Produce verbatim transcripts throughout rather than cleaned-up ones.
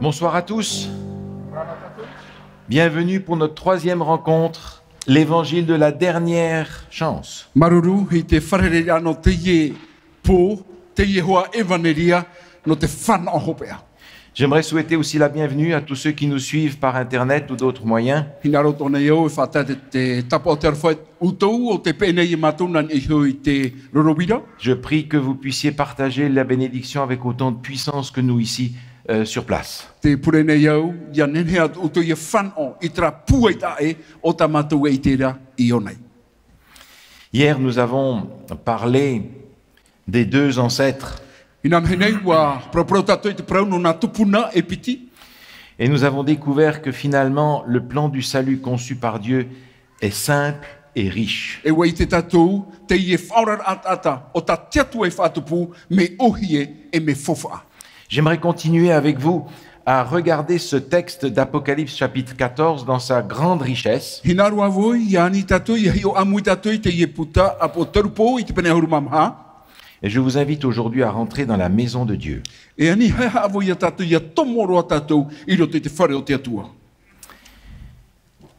Bonsoir à tous. Bienvenue pour notre troisième rencontre, l'évangile de la dernière chance. Māuruuru i te fārereiraʻa nō teie pō, teie hoa ʻevaneria nō te fānaʻo hopeʻa. J'aimerais souhaiter aussi la bienvenue à tous ceux qui nous suivent par Internet ou d'autres moyens. Hinaʻaro atoʻa nei au e faʻatae te, te tāpaʻo o te aroha ia ʻoutou, ʻo tē peʻe nei ia mātou nā niʻa iho i te roro vira. Je prie que vous puissiez partager la bénédiction avec autant de puissance que nous ici, euh, sur place. Tē pure nei au, ʻia nehenehe atoʻa ʻoutou ʻia fānaʻo i terā pūai taʻa ʻē o tā mātou e ʻite ra i ʻō nei. Hier, nous avons parlé des deux ancêtres. Inanahi nei, ʻua paraparau tātou i te parau nō nā tupuna e piti. Et nous avons découvert que finalement, le plan du salut conçu par Dieu est simple et riche. E ʻua ʻite tātou, teie faʻaoraraʻa ʻataʻata, ʻo tā te Atua i faʻatupu, mea ʻōhie ʻe mea faufaʻa. J'aimerais continuer avec vous à regarder ce texte d'Apocalypse chapitre quatorze dans sa grande richesse. Hinaʻaro vau, ʻia ani tātou, ʻia hiʻo ʻāmui tātou i teie puta, ʻĀpō-, Āpōtarupo i te pene ʻahuru mā maha. Et je vous invite aujourd'hui à rentrer dans la maison de Dieu. E ani haʻehaʻa vau ia tātou, ʻia tomo roa tātou i roto i te fare o te Atua.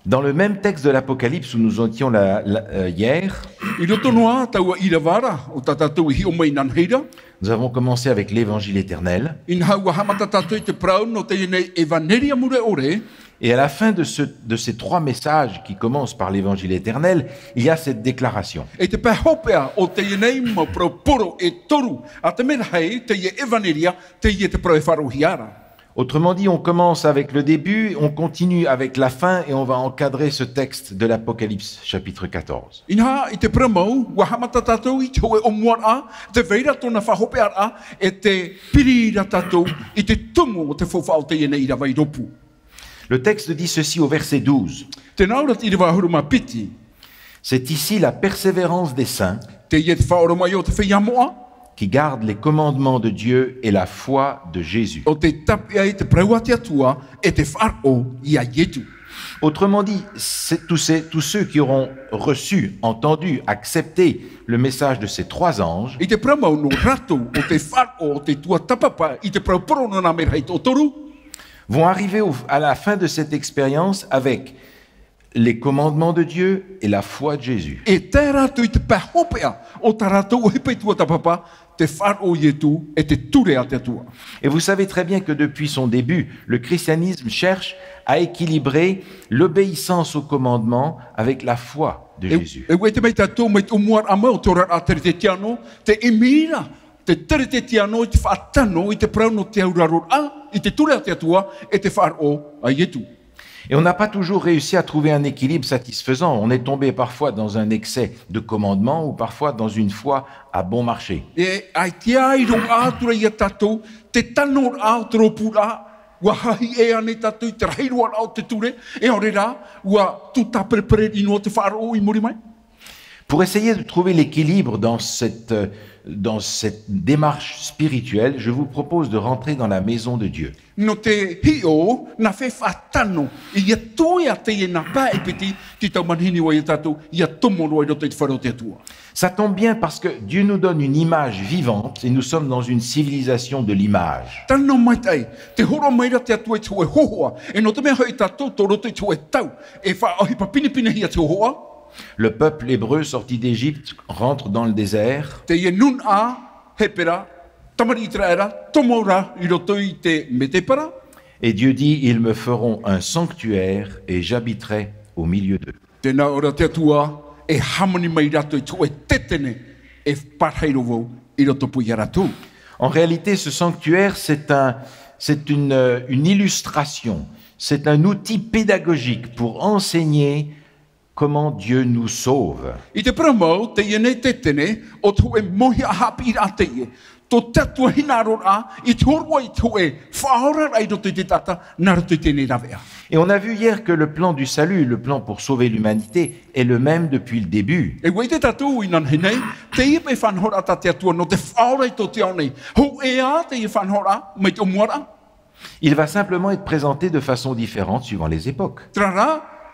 Dans le même texte de l'Apocalypse où nous étions la, la, euh, hier, I roto noa taua ʻīrava ra, ʻo tā tātou i hiʻo mai inanahi ra. Nous avons commencé avec l'évangile éternel. Inaha ʻua haʻamata tātou i te parau nō teie nei ʻevaneria mure ʻore. Et à la fin de ce, de ces trois messages qui commencent par l'évangile éternel, il y a cette déclaration. E te pae hopeʻa o teie nei mau parau poro e toru, ʻa te mea rahi, teie ʻevaneria, teie te parau e faʻaroʻohia ra. Autrement dit, on commence avec le début, on continue avec la fin et on va encadrer ce texte de l'Apocalypse, chapitre quatorze. Inaha, i te parau mau, ʻua haʻamata tātou i te hōʻē ʻōmuaraʻa, tē vai ra tōna faʻahopeʻaraʻa, e tē piri ra tātou i te tumu o te faufaʻa o teie nei ʻīrava i rōpū. Le texte dit ceci au verset douze. Tē nā ʻō ra te ʻīrava ʻahuru mā piti. C'est ici la persévérance des saints Teie te faʻaoromaʻi o te feiā moʻa. qui gardent les commandements de Dieu et la foi de Jésus. ʻO tē tāpeʻa i te parau a te Atua e te faʻaroʻo ia Ietu. Autrement dit, c'est tous ces, tous ceux qui auront reçu, entendu, accepté le message de ces trois anges I te parau mau nō rātou ʻo tē faʻaroʻo, ʻo tē tuatāpapa i te parau poro nō nā merahi toʻotoru. vont arriver au, à la fin de cette expérience avec les commandements de Dieu et la foi de Jésus. E tae rātou i te pae hopeʻa o tā rātou ʻohipa i tuatāpapa, te faʻaroʻo o Ietu e te ture a te Atua. Et vous savez très bien que depuis son début, le christianisme cherche à équilibrer l'obéissance aux commandements avec la foi de E, Jésus. e ʻua ʻite mai tātou mai te ʻōmuaraʻa mai o te oraraʻa teretetiano, te ʻimi ra te teretetiano i te faʻatano i te parau nō te auraroraʻa, i te ture a te Atua, e te faʻaroʻo a Ietu. Et on n'a pas toujours réussi à trouver un équilibre satisfaisant. On est tombé parfois dans un excès de commandements ou parfois dans une foi à bon marché. E ʻaita i roaʻa atu ra ia tātou te tanoraʻa o te rōpūraʻa, ʻua hahi ʻē ānei tātou i te rahi roaraʻa o te ture, e ʻaore rā, ʻua tūtāperepereraʻa noa te faʻaroʻo i muri mai. Pour essayer de trouver l'équilibre dans cette, dans cette démarche spirituelle, je vous propose de rentrer dans la maison de Dieu. Nō te hiʻo, nā fea e faʻatano, ʻia tuea teie nā pae e piti, tei tau manihini vau ia tātou, ʻia tomo roa i roto i te fare o te Atua. Ça tombe bien parce que Dieu nous donne une image vivante et nous sommes dans une civilisation de l'image. Tano maitaʻi, tē hōroʻa mai ra te Atua i te hōʻē hōhoʻa, e nō te mea hoʻi tātou tō roto i te hōʻē tau, e faʻaʻohipa pinepinehia te hōhoʻa. Le peuple hébreu sorti d'Égypte rentre dans le désert. Teie nūnaʻa Hepera, tamariʻi ʻĪteraʻera, tomo ra i roto i te mētēpara. Et Dieu dit, ils me feront un sanctuaire et j'habiterai au milieu d'eux. Tē nā ʻō ra te Atua, e hāmani mai rātou i te hōʻē tētene, e pārahi roa vau i roto pū ia rātou. En réalité, ce sanctuaire, c'est un, c'est une, une illustration, c'est un outil pédagogique pour enseigner comment Dieu nous sauve. I te parau mau, teie nei tētene, ʻo te hōʻē mauhaʻa haʻapiʻiraʻa teie, tō te Atua hinaʻaroraʻa, i te hōroʻa i te hōʻē faʻaoraraʻa i roto i te taʻata, nā roto i teie nei rāveʻa. Et on a vu hier que le plan du salut, le plan pour sauver l'humanité, est le même depuis le début. E ʻua ʻite tātou inanahi nei, teie paʻi faʻanahoraʻa tā te Atua nō te faʻaora i tō te ao nei. Hōʻē ā teie faʻanahoraʻa, mai te ʻōmuaraʻa. Il va simplement être présenté de façon différente suivant les époques. Terā rā,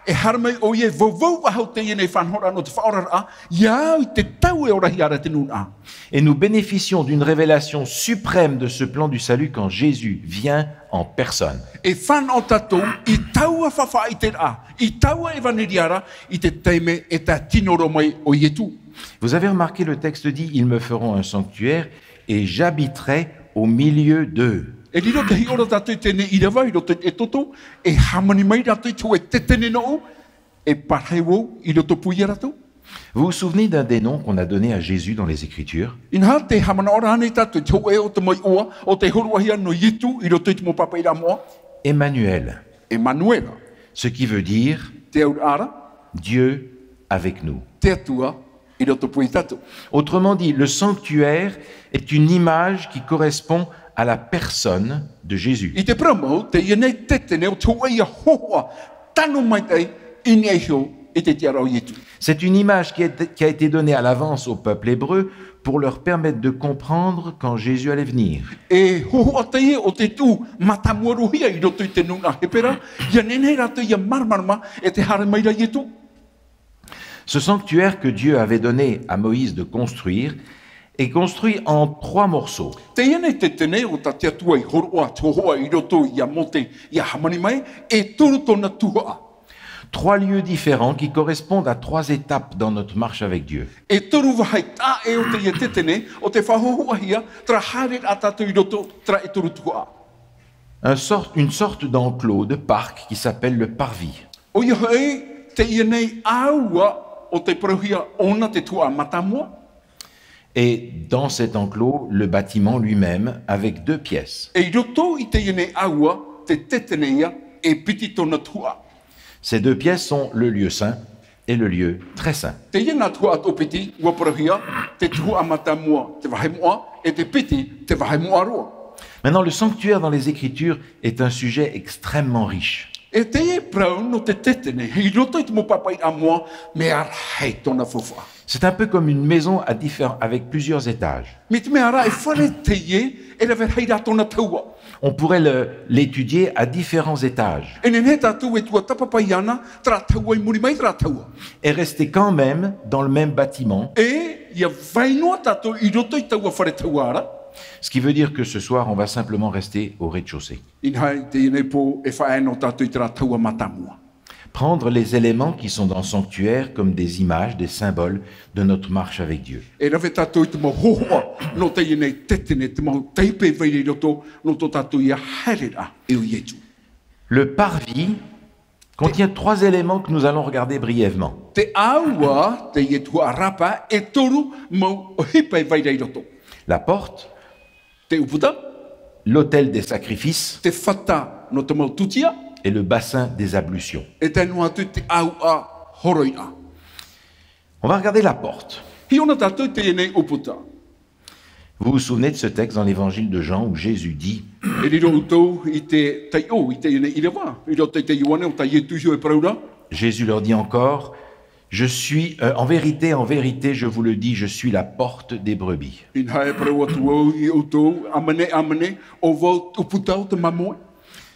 E haere mai ʻoia e vauvau faʻahou teie nei faʻanahoraʻa nō te faʻaoraraʻa, ʻia au i te tau e orahia ra te nūnaʻa. Et nous bénéficions d'une révélation suprême de ce plan du salut quand Jésus vient en personne. E fānaʻo tātou i taua faʻaʻiteraʻa, i taua ʻevanelia ra, i te taime e tae tino roa mai ʻo Ietu. Vous avez remarqué, le texte dit, ils me feront un sanctuaire et j'habiterai au milieu d'eux. E riro te hiʻo ra tātou i teie nei ʻīrava i roto i te Exodo, e hāmani mai rātou i te hōʻē tetene nōʻu, e pārahi vau i roto pū ia rātou. Vous vous souvenez d'un des noms qu'on a donné à Jésus dans les Écritures ? Inaha, tē haʻamanaʻo ra ānei tātou i te hōʻē o te mau iʻoa o tei hōroʻahia nō Ietu i roto i te mau pāpaʻiraʻa moʻa? Emmanuel. Emanuela. Ce qui veut dire Te auraʻa ra, Dieu avec nous. Te Atua i roto pū ia tātou. Autrement dit, le sanctuaire est une image qui correspond à la personne de Jésus. I te parau mau, teie nei tetene ʻo te hōʻē hōhoʻa tano maitaʻi i niʻa iho i te tiʻaraʻa o Ietu. C'est une image qui est, qui a été donnée à l'avance au peuple hébreu pour leur permettre de comprendre quand Jésus allait venir. E hōhoʻa teie ʻo tei tuʻu mātāmua roa hia i roto i te nūnaʻa Hepera, ʻia nehenehe rātou ʻia māramarama e tē haere mai ra Ietu. Ce sanctuaire que Dieu avait donné à Moïse de construire est construit en trois morceaux. Teie nei tetene ʻo tā te Atua i hōroʻa, te hōhoʻa i roto ia Mōte ʻia hāmani mai, e toru tōna tuhaʻa. Trois lieux différents qui correspondent à trois étapes dans notre marche avec Dieu. E toru vāhi taʻa ʻē ʻo teie tetene ʻo tē faʻahōhoʻahia terā haereraʻa tātou i roto, terā e toru tuhaʻa. Un sort-, une sorte d'enclos, de parc qui s'appelle le parvis. ʻOia hoʻi, teie nei ʻāua ʻo tei parauhia ʻōna te tuhaʻa mātāmua. Et dans cet enclos, le bâtiment lui-même, avec deux pièces. E i roto i teie nei ʻāua, te tetene ia, e piti tōna tuhaʻa. Ces deux pièces sont le lieu saint et le lieu très saint. Teie nā tuhaʻa toʻopiti, ʻua parauhia, te tuhaʻa mātāmua, te vāhi moʻa, e te piti, te vāhi moʻa roa. Maintenant, le sanctuaire dans les Écritures est un sujet extrêmement riche. E teie parau nō te tetene, i roto i te mau pāpaʻiraʻa moʻa, mea rahi tōna faufaʻa. C'est un peu comme une maison à diffé-, avec plusieurs étages. Mai te mea ra e fare teie, e rave rahi rā tōna tahua. On pourrait le, l'étudier à différents étages. E nehenehe tātou e tuatāpapa iāna, terā tahua i muri mai terā tahua. Et rester quand même dans le même bâtiment. E, ʻia vai noa tātou i roto i taua fare tahua ra. Ce qui veut dire que ce soir, on va simplement rester au rez-de-chaussée. Inaha, i teie nei pō, e faʻaea noa tātou i terā tahua mātāmua. Prendre les éléments qui sont dans le sanctuaire comme des images, des symboles de notre marche avec Dieu. E rave tātou i te mau hōhoʻa, nō teie nei tetene, te mau taipe e vai ra i roto, nō tō tātou ia haereraʻa, e ʻo Ietu. Le parvis contient trois éléments que nous allons regarder brièvement. Te ʻāua, teie tuhaʻa rāpae, e toru mau ʻohipa e vai ra i roto. La porte, Te ʻūputa. L'autel des sacrifices. Te fata nō te mau tūtia. Et le bassin des ablutions. E tae noa atu te ʻāuʻa horoʻiraʻa. On va regarder la porte. Hiʻo na tātou i teie nei ʻūputa. Vous vous souvenez de ce texte dans l'évangile de Jean où Jésus dit, E riro ʻoutou i te taiʻo, i teie nei ʻīrava, i roto i te Ioane, ʻo tā Ietu iho e parau ra. Jésus leur dit encore, je suis, euh, en vérité, en vérité, je vous le dis, je suis la porte des brebis. Inaha e parau atu vau ia ʻoutou, ʻāmene, ʻāmene, ʻo vau te ʻūputa o te māmoe.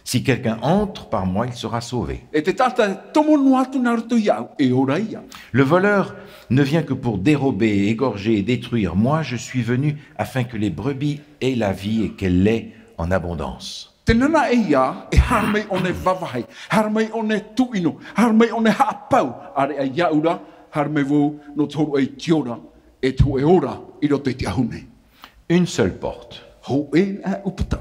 Si quelqu'un entre par moi, il sera sauvé. E te taʻata e tomo noa atu nā roto iāʻu, e ora ia. Le voleur ne vient que pour dérober, égorger et détruire. Moi, je suis venu afin que les brebis aient la vie et qu'elle l'ait en abondance. Tē nānaʻo ʻoia, e haere mai ʻōna e vāvāhi, haere mai ʻōna e tūʻino, haere mai ʻōna e haʻapau, ʻāreʻa iāʻu ra, haere mai vau nō te hōroʻa i te ora, e te hōʻē ora i roto i te ʻahu nei. Une seule porte. Hōʻē, ā, ʻūputa.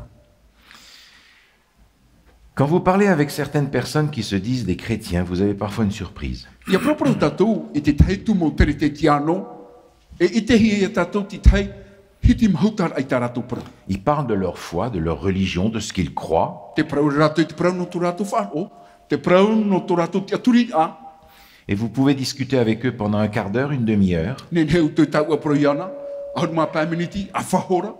Quand vous parlez avec certaines personnes qui se disent des chrétiens, vous avez parfois une surprise. ʻIa paraparau tātou i te tahi atu mau teretetiano, e ʻitehia ia tātou te tahi hiti mahutaraʻa i tā rātou parau. Ils parlent de leur foi, de leur religion, de ce qu'ils croient. Tē parau ra rātou i te parau nō tō rātou faʻaroʻo, tē parau nō tō rātou tiʻaturiraʻa. Et vous pouvez discuter avec eux pendant un quart d'heure, une demi-heure. Nehenehe ʻoutou e taʻua parau iāna, ʻahuru mā pae miniti, ʻāfa hora.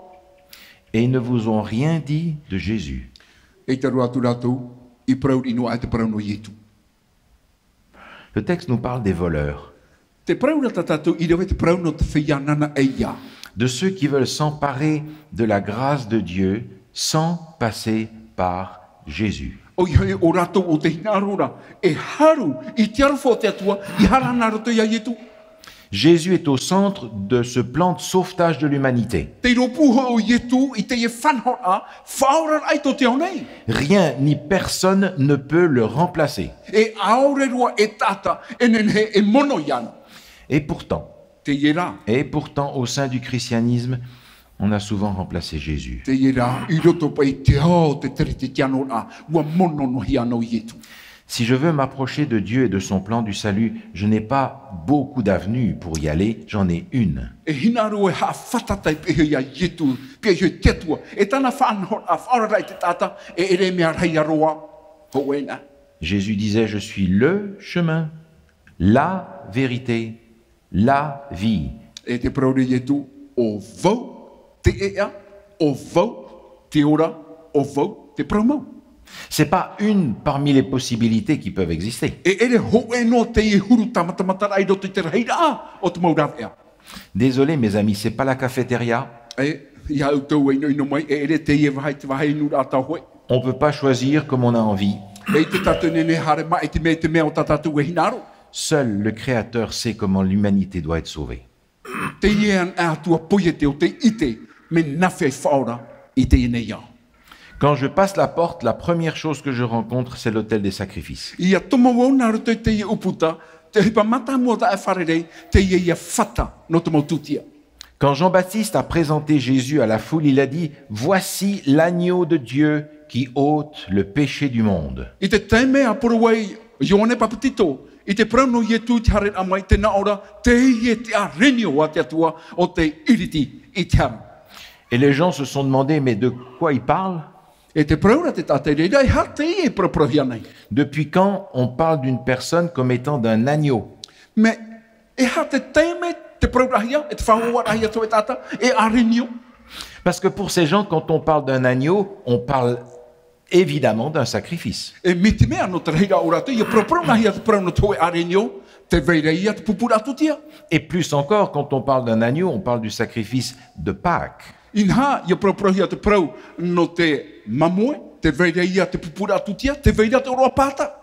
Et ils ne vous ont rien dit de Jésus. ʻEita roa atu rātou i parau riʻi noa aʻe te parau nō Ietu. Le texte nous parle des voleurs. Tē parau ra tā tātou ʻīrava i te parau nō te feiā nānaʻo ʻoia. De ceux qui veulent s'emparer de la grâce de Dieu sans passer par Jésus. ʻOia hoʻi ʻo rātou ʻo tē hinaʻaro ra e haru i te aroha o te Atua, i haere nā roto iā Ietu. Jésus est au centre de ce plan de sauvetage de l'humanité. Tei rōpū hoʻi ʻo Ietu i teie faʻanahoraʻa faʻaoraraʻa i tō te ao nei. Rien ni personne ne peut le remplacer. E ʻaore roa e taʻata e nehenehe e mono iāna. Et pourtant, Teie rā. Et pourtant, au sein du christianisme, on a souvent remplacé Jésus. Teie rā, i roto paʻi i te ao o te Teretetianoraʻa, ʻua mono noa hia ana ʻo Ietu. Si je veux m'approcher de Dieu et de son plan du salut, je n'ai pas beaucoup d'avenues pour y aller, j'en ai une. E hinaʻaro e haʻafātata i pēhea iā Ietu, pēhea i te Atua, e tāna faʻanahoraʻa faʻaoraraʻa i te taʻata, e ʻere mea rahi roa, hōʻē na. Jésus disait, je suis le chemin, la vérité, la vie. E tē parau ra Ietu, ʻo vau te ʻēʻa, ʻo vau te ora, ʻo vau te parau mau. C'est pas une parmi les possibilités qui peuvent exister. E ʻere hōʻē noa teie huru tāmatamataraʻa i roto i te rahiraʻa o te mau rāveʻa. Désolé, mes amis, c'est pas la cafétéria. E, ia ʻoutou e ʻinoʻino mai, e ʻere teie vāhi, te vāhi inu rā tau hōʻē. On peut pas choisir comme on a envie. E ʻite tātou e nehenehe e haere maʻi i te mea, i te mea o tā tātou e hinaʻaro. Seul le Créateur sait comment l'humanité doit être sauvée. Teie ana Atua poiete ʻo tē ʻite mea nāfea e faʻaora i teie nei ao. Quand je passe la porte, la première chose que je rencontre, c'est l'autel des sacrifices. ʻIa tomo vau nā roto i teie ʻūputa, te ʻohipa mātāmua taʻa e fārerei, teie ïa fata nō te mau tūtia. Quand Jean-Baptiste a présenté Jésus à la foule, il a dit, voici l'agneau de Dieu qui ôte le péché du monde. I te taime a parau ai Ioane Papetito, i te parau nō Ietu i te haereraʻa mai, tē nā ʻō ra, teie te ʻĀrenio a te Atua ʻo tē iriti i te hara. Et les gens se sont demandé, mais de quoi il parle ? E tē parau ra te taʻata i reira, e aha teie e paraparauhia nei? Depuis quand on parle d'une personne comme étant d'un agneau ? Mea, e aha te taime tē parauraʻahia, e tē faʻahoʻiraʻahia te taʻata e ʻĀrenio? Parce que pour ces gens, quand on parle d'un agneau, on parle évidemment d'un sacrifice. E mai te mea nō te rahiraʻa o rātou, ʻia paraparau nāhea te parau nō te hōʻē ʻĀrenio, tē vai ra ïa te pupuraʻa tūtia. Et plus encore, quand on parle d'un agneau, on parle du sacrifice de Pâques. Inaha, ʻia paraparauhia te parau nō te māmoe, tē vai ra ïa te pupuraʻa tūtia, tē vai ra te ʻōroʻa Pāta.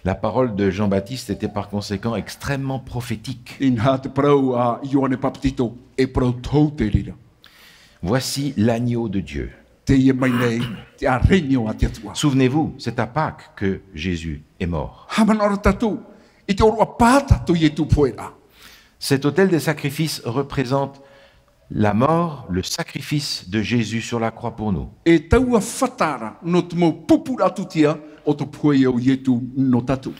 La parole de Jean-Baptiste était par conséquent extrêmement prophétique. Inaha te parau a Ioane Papetito, e parau tohu te reira. Voici l'agneau de Dieu. Teie mai nei te ʻĀrenio a te Atua. Souvenez-vous, c'est à Pâques que Jésus est mort. Haʻamanaʻo ra tātou, i te ʻōroʻa Pāta tō Ietu pohe ra. Cet autel des sacrifices représente la mort, le sacrifice de Jésus sur la croix pour nous. E taua fata ra nō te mau pupuraʻa tūtia o te pohe o Ietu nō tātou.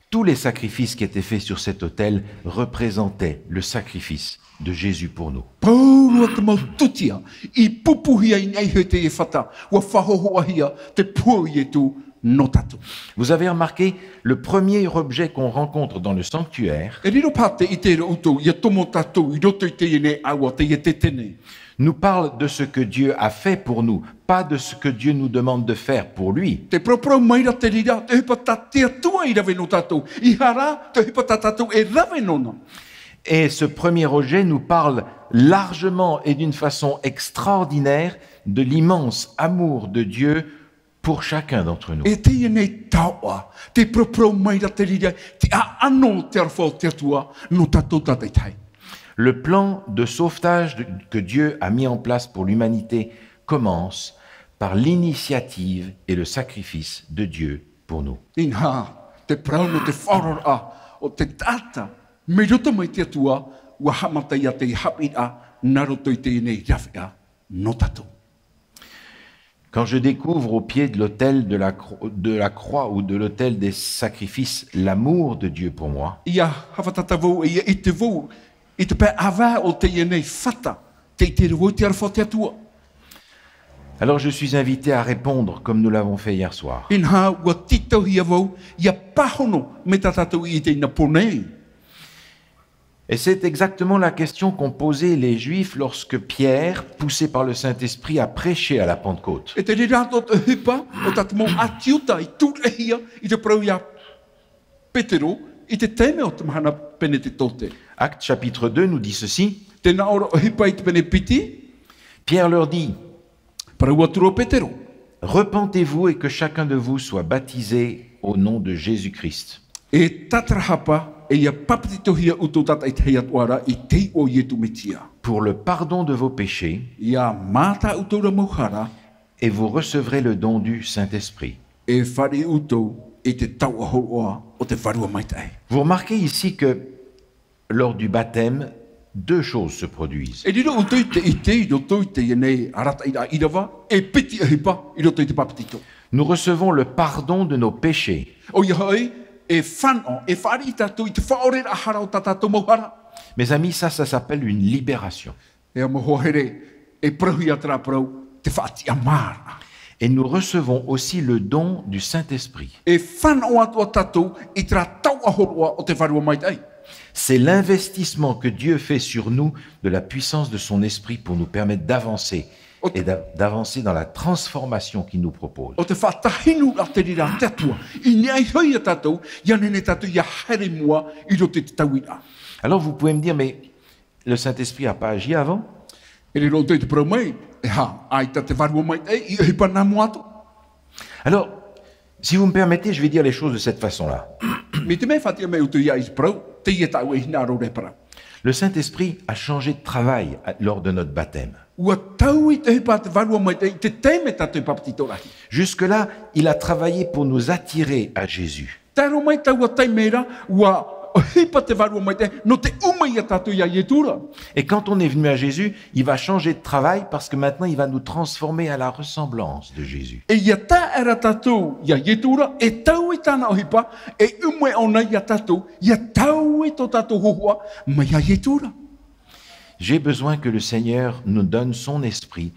Tous les sacrifices qui étaient faits sur cet autel représentaient le sacrifice de Jésus pour nous. Pauroa te mau tūtia i pupuhia i niʻa iho i teie fata, ʻua faʻahohoʻahia te pohe o Ietu nō tātou. Vous avez remarqué, le premier objet qu'on rencontre dans le sanctuaire E riro paha tē ʻite ra ʻoutou, ʻia tomo tātou i roto i teie nei ʻāua, teie tētene. Nous parle de ce que Dieu a fait pour nous, pas de ce que Dieu nous demande de faire pour lui. Tē paraparau mai ra te reira, te ʻohipa tā te Atua i rave nō tātou, ʻeiaha rā te ʻohipa tā tātou e rave nōna. Et ce premier objet nous parle largement et d'une façon extraordinaire de l'immense amour de Dieu pour chacun d'entre nous. E teie nei taoʻa, tē paraparau mai ra te reira, te ʻaʻano o te aroha o te Atua nō tātou tātaitahi. Le plan de sauvetage de, que Dieu a mis en place pour l'humanité commence par l'initiative et le sacrifice de Dieu pour nous. Inaha, te parau nō te faʻaoraraʻa o te taʻata, mai roto mai te Atua, ʻua haʻamata ïa te haʻapiʻiraʻa, nā roto i teie nei rāveʻa nō tātou. Quand je découvre au pied de l'autel de la cro-, de la croix ou de l'autel des sacrifices l'amour de Dieu pour moi, ʻIa haʻafātata vau, ʻia ʻite vau, i te pae ʻāvae o teie nei fata, tē ʻite ra vau i te aroha o te Atua. Alors je suis invité à répondre comme nous l'avons fait hier soir. Inaha, ʻua tītauhia vau, ʻia pāhono, mai tā tātou i ʻite i nā pō nei. Et c'est exactement la question qu'ont posée les Juifs lorsque Pierre, poussé par le Saint-Esprit, a prêché à la Pentecôte. E te reira atoʻa te ʻohipa o tā te mau ʻĀti Iuta i tūraʻihia i te parau iā Petero, i te taime o te mahana Penetetote. Actes chapitre deux nous dit ceci. Tē nā ʻō ra ʻohipa i te pene piti. Pierre leur dit, Parau atu ra ʻo Petero. Repentez-vous et que chacun de vous soit baptisé au nom de Jésus-Christ. E tātarahapa, e ʻia papetitohia ʻoutou tātaʻitahi atu ra i te iʻoa o Ietu Metia. Pour le pardon de vos péchés. ʻIa mātā ʻoutou ra mau hara. Et vous recevrez le don du Saint-Esprit. E fāriʻi ʻoutou i te taoʻa hōroʻa o te Vārua Maitaʻi. Vous remarquez ici que lors du baptême, deux choses se produisent. E riro ʻoutou i te ʻite i roto i teie nei arataʻiraʻa ʻīrava, e piti ʻohipa i roto i te papetito. Nous recevons le pardon de nos péchés. ʻOia hoʻi, e fānaʻo, e fāriʻi tātou i te faʻaʻoreraʻa hara o tā tātou mau hara. Mes amis, ça, ça s'appelle une libération. E mau hoa here, e parauhia terā parau, te faʻatiʻamāraʻa. Et nous recevons aussi le don du Saint-Esprit. E fānaʻo atoʻa tātou i terā taoʻa hōroʻa o te Vārua Maitaʻi. C'est l'investissement que Dieu fait sur nous de la puissance de son Esprit pour nous permettre d'avancer et d'a-, d'avancer dans la transformation qu'il nous propose. ʻO te faʻatāhinuraʻa te reira a te Atua, i niʻa iho ia tātou, ʻia nehenehe tātou ʻia haere i mua i roto i te tauiraʻa. Alors vous pouvez me dire, mais le Saint-Esprit a pas agi avant ? E riro ʻoutou i te parau mai, e aha, ʻaita te Vārua Maitaʻi i ʻohipa nā mua atu. Alors, si vous me permettez, je vais dire les choses de cette façon-là. Mai te mea e faʻatiʻa mai ʻoutou ia i te parau, teie tāʻu e hinaʻaro ra e parau. Le Saint-Esprit a changé de travail à, lors de notre baptême. ʻUa taui te ʻohipa a te Vārua Maitaʻi i te taime tātou e papetito ra. Jusque-là, il a travaillé pour nous attirer à Jésus. Tae roa mai taua taime ra, ʻua ʻohipa te Vārua Maitaʻi nō te ʻuma ia tātou ia Ietu ra. Et quand on est venu à Jésus, il va changer de travail parce que maintenant il va nous transformer à la ressemblance de Jésus. E ʻia tae ra tātou ia Ietu ra, e taui tāna ʻohipa, e ʻuma ʻōna ia tātou, ʻia taui tō tātou hōhoʻa mai ia Ietu ra. J'ai besoin que le Seigneur nous donne son esprit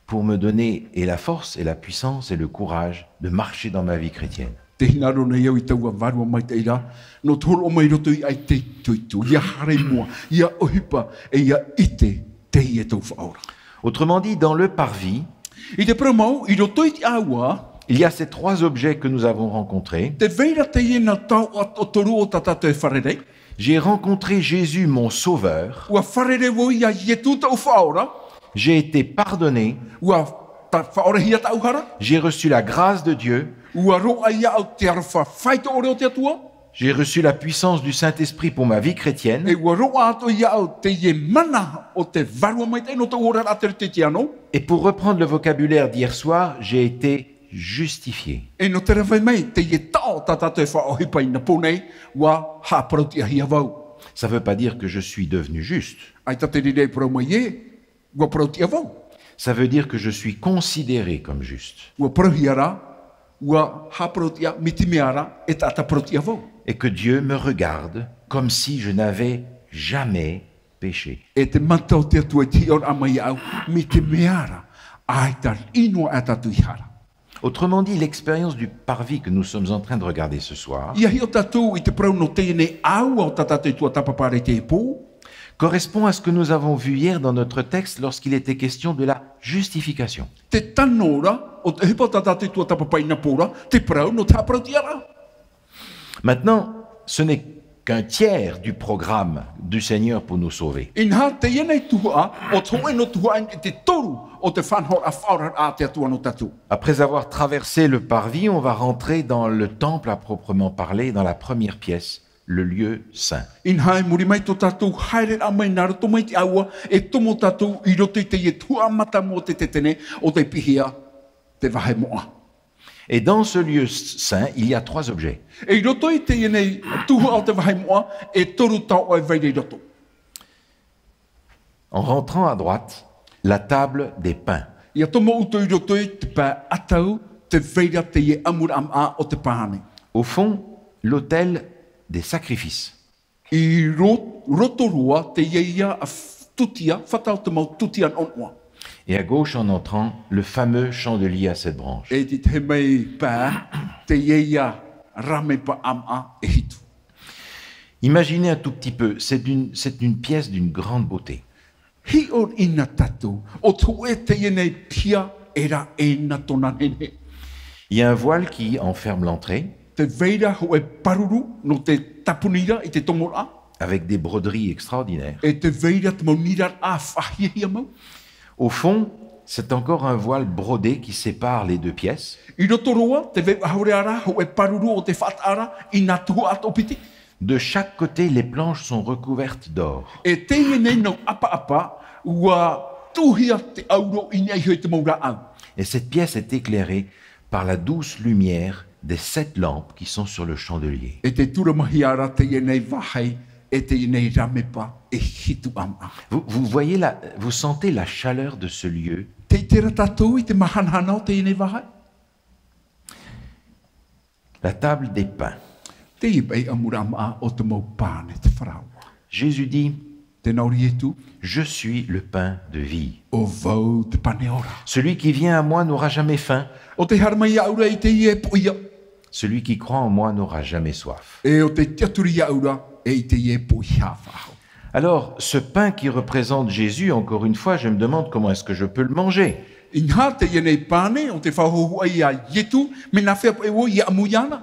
pour me donner et la force et la puissance et le courage de marcher dans ma vie chrétienne. Tē hinaʻaro nei au i taua Vārua Maitaʻi ra, nō te hōroʻa mai i roto iā ʻoe i te itoito, ʻia haere i mua, ʻia ʻohipa, e ʻia ʻite teie tau Faʻaora. Autrement dit, dans le parvis, I te parau mau, i roto i te ʻāua, il y a ces trois objets que nous avons rencontrés. Tē vai ra teie nā taoʻa toru o tā tātou e fārerei. J'ai rencontré Jésus, mon Sauveur. ʻUa fārerei vau ia Ietu tōʻu Faʻaora. J'ai été pardonné. ʻUa ta-, faʻaorahia tāʻu hara. J'ai reçu la grâce de Dieu. ʻUa roaʻa iāʻu te aroha faʻaitoito o te Atua. J'ai reçu la puissance du Saint-Esprit pour ma vie chrétienne. E ʻua roaʻa atoʻa iāʻu teie mana o te Vārua Maitaʻi nō tōʻu oraraʻa teretetiano. Et pour reprendre le vocabulaire d'hier soir, j'ai été justifié. E nō te rave mai, teie taoʻa tā tātou e faʻaʻohipa i nā pō nei, ʻua haʻaparauʻtiʻahia vau. Ça veut pas dire que je suis devenu juste. ʻAita te reira e parau mai ē, ʻua parauʻtiʻa vau. Ça veut dire que je suis considéré comme juste. ʻUa parauhia ra, ʻua haʻaparauʻtiʻa, mai te mea ra, e taʻata parauʻtiʻa vau. Et que Dieu me regarde comme si je n'avais jamais péché. E te mata o te Atua i te hiʻoraʻa mai iāʻu, mai te mea ra, ʻaita riʻi noa aʻe tātou i hara. Autrement dit, l'expérience du parvis que nous sommes en train de regarder ce soir ʻIa hiʻo tātou i te parau nō teie nei ʻāua o tā tātou e tuatāpapa ra i teie pō. Correspond à ce que nous avons vu hier dans notre texte lorsqu'il était question de la justification. Te tano ra, o te ʻohipa o tā tātou e tuatāpapa i nā pō ra, te parau nō te haʻaparauʻtiʻaraʻa. Maintenant, ce n'est qu'un tiers du programme du Seigneur pour nous sauver. Inaha, teie nei tuhaʻa, ʻo te hōʻē noa tuhaʻa i te toru o te faʻanahoraʻa faʻaoraraʻa a te Atua nō tātou. Après avoir traversé le parvis, on va rentrer dans le temple à proprement parler, dans la première pièce, le lieu saint. Inaha, i muri mai tō tātou haereraʻa mai nā roto mai i te ʻāua, e tomo tātou i roto i teie tuhaʻa mātāmua o te tetene, ʻo tei piʻihia te vāhi moʻa. Et dans ce lieu saint, il y a trois objets. E i roto i teie nei tuhaʻa o te vāhi moʻa, e toru taoʻa e vai ra i roto. En rentrant à droite, la table des pains. ʻIa tomo ʻoutou i roto i te pae ʻatau, tē vai ra teie ʻamuraʻa māʻa o te pane. Au fond, l'autel des sacrifices. I ro-, roto roa teie ia f-, tūtia, fata o te mau tūtia noʻanoʻa. Et à gauche, en entrant, le fameux chandelier à sept branches. E i te tahi mau pae, teie ia rāmepa māʻa e hitu. Imaginez un tout petit peu, c'est une, c'est une pièce d'une grande beauté. Hiʻo ʻina tātou, ʻo te hōʻē teie nei piha e rave nā tōna nehenehe. Il y a un voile qui enferme l'entrée. Tē vai ra hōʻē pāruru nō te tāpuni ra i te tomoraʻa. Avec des broderies extraordinaires. E tē vai ra te mau nīraraʻa faʻahiahia mau. Au fond, C'est encore un voile brodé qui sépare les deux pièces. I roto roa te vaivaha ʻāpī ra, hōʻē pāruru o te faʻataʻa ra i nā tuhaʻa toʻopiti. De chaque côté, les planches sont recouvertes d'or. E teie nei nau ʻapaʻapa, ʻua tuʻuhia te ʻauro i niʻa iho i te mau rāʻau. Et cette pièce est éclairée par la douce lumière des sept lampes qui sont sur le chandelier. E tē tūramahia ra teie nei vāhi e teie nei rāmepa e hitu ʻāmaʻa. Vous, vous voyez la, vous sentez la chaleur de ce lieu. Tē ʻite ra tātou i te māhanahana o teie nei vāhi. La table des pains. Teie paʻi ʻamuraʻa māʻa o te mau pāne, te faraoa. Jésus dit, Tē nā ʻō ra Ietu, je suis le pain de vie. ʻO vau te pane ora. Celui qui vient à moi n'aura jamais faim. ʻO tē haere mai iāʻu ra e ʻaita e poʻia. Celui qui croit en moi n'aura jamais soif. E ʻo tē tiʻaturi iāʻu ra e ʻaita e poʻihā faʻahou. Alors, ce pain qui représente Jésus, encore une fois, je me demande comment est-ce que je peux le manger. Inaha teie nei pāne, ʻo tē faʻahohoʻa iā Ietu, mea nā hea paʻi vau ʻia ʻamu iāna.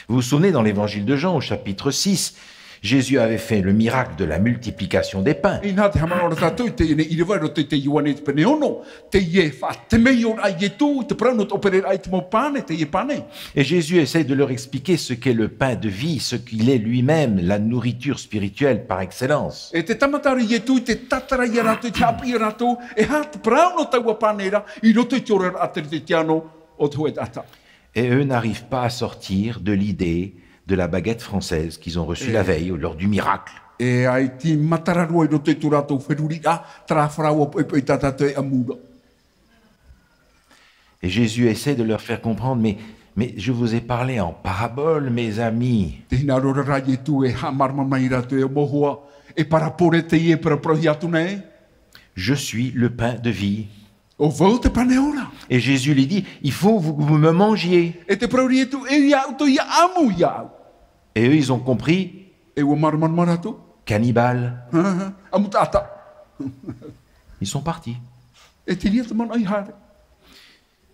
Vous vous souvenez, dans l'évangile de Jean, au chapitre six, Jésus avait fait le miracle de la multiplication des pains. Inaha tē haʻamanaʻo ra tātou i teie nei ʻīrava i roto i te Ioane i te pene ono, teie faʻatemeio ra Ietu i te parau nō te ʻōpereraʻa i te mau pāne, teie pāne. Et Jésus essaie de leur expliquer ce qu'est le pain de vie, ce qu'il est lui-même, la nourriture spirituelle par excellence. E tē tāmata ra Ietu i te tātara iā rātou, i te haʻapiʻi iā rātou, e aha te parau nō taua pāne ra i roto i te oraraʻa teretetiano o te hōʻē taʻata. Et eux n'arrivent pas à sortir de l'idée de la baguette française qu'ils ont reçue la veille lors du miracle. E ʻaita e matara roa i roto i tō rātou feruriraʻa terā faraoa poʻipoʻi tā tātou e ʻamu ra. Et Jésus essaie de leur faire comprendre, mais, mais je vous ai parlé en parabole, mes amis. Tē hinaʻaro ra Ietu e haʻamārama mai iā rātou, e mau hoa, e parabole teie e paraparauhia atu nei. Je suis le pain de vie. ʻO vau te pane ora. Et Jésus lui dit, il faut que vous, vous me mangiez. E tē parau ra Ietu, e ʻia ʻoutou ʻia ʻamu iāʻu. Et eux, ils ont compris. E ʻua māramarama rātou. Cannibale. ʻAmu taʻata. Ils sont partis. E te reira te manaʻo i haere.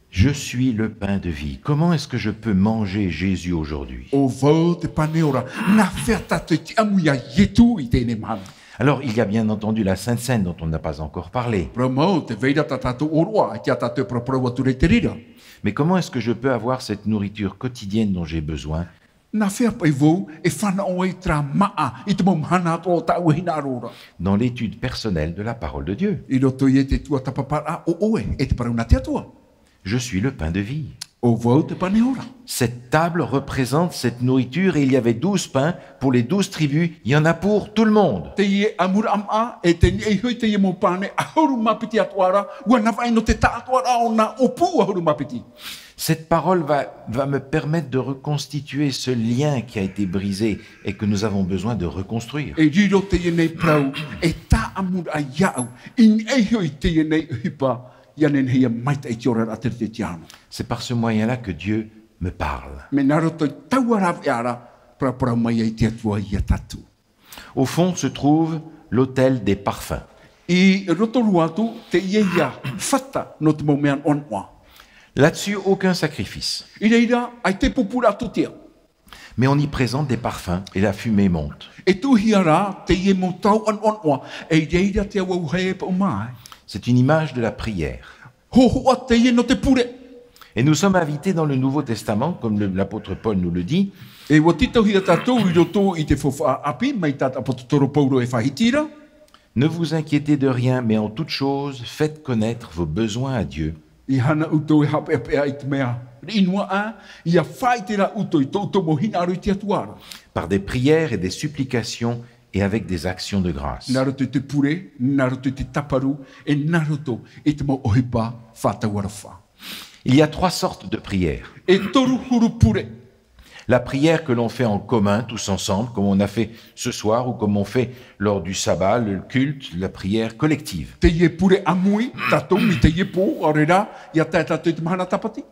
Je suis le pain de vie. Comment est-ce que je peux manger Jésus aujourd'hui ? ʻO vau te pane ora. Nā hea tātou e ʻamu iā Ietu i teie mahana ? Alors, il y a bien entendu la Sainte Cène dont on n'a pas encore parlé. Parau mau, tē vai ra tā tātou ʻōroʻa, ʻaita tātou e paraparau atu ra i te reira. Mais comment est-ce que je peux avoir cette nourriture quotidienne dont j'ai besoin ? Nā hea paʻi vau e fānaʻo ai terā māʻa i te mau mahana atoʻa o tāʻu e hinaʻaro ra ? Dans l'étude personnelle de la parole de Dieu. I roto i te tuatāpaparaʻa o ʻoe e te parau nā te Atua. Je suis le pain de vie. ʻO vau te pane ora. Cette table représente cette nourriture et il y avait douze pains pour les douze tribus, il y en a pour tout le monde. Teie ʻamuraʻa māʻa, e tē niʻa iho i teie mau pāne ʻahuru mā piti atoʻa ra, ʻua navaʻi nō te taʻatoʻaraʻa o nā ʻōpū ʻahuru mā piti. Cette parole va, va me permettre de reconstituer ce lien qui a été brisé et que nous avons besoin de reconstruire. E riro teie nei parau e tāʻamuraʻa iāʻu i niʻa iho i teie nei ʻohipa, ʻia nehenehe ʻia maitaʻi i te oraraʻa teretetiano. C'est par ce moyen-là que Dieu me parle. Mea nā roto i taua rāveʻa ra, paraparau mai ai te Atua iā tātou. Au fond se trouve l'autel des parfums. I roto roa atu teie ïa fata nō te mau mea noʻanoʻa. Là-dessus, aucun sacrifice. I reira, ʻaita e pūpūraʻa atoʻa. Mais on y présente des parfums et la fumée monte. E tuʻuhia ra teie mau tau noʻanoʻa, e i reira te auahi e paʻuma ai. C'est une image de la prière. Hōhoʻa teie nō te pure. Et nous sommes invités dans le Nouveau Testament, comme le, l'apôtre Paul nous le dit. E ʻua tītauhia tātou i roto i te faufaʻa ʻāpī, mai tā te ʻāpōsetolo Paulo e faʻahiti ra. Ne vous inquiétez de rien, mais en toute chose, faites connaître vos besoins à Dieu. ʻEiaha na ʻoutou e haʻapeʻapeʻa i te mea riʻi noa ā, ʻia faʻaʻite rā ʻoutou i tō ʻoutou mau hinaʻaro i te Atua ra. Par des prières et des supplications et avec des actions de grâce. Nā roto i te pure, nā roto i te tāparu, e nā roto i te mau ʻohipa faʻatauaroha. Il y a trois sortes de prières. E toru huru pure. La prière que l'on fait en commun, tous ensemble, comme on a fait ce soir ou comme on fait lors du sabbat, le culte, la prière collective. Teie pure ʻāmui, tātou i teie pō, ʻaore rā, ʻia tae tātou i te mahana Tāpati.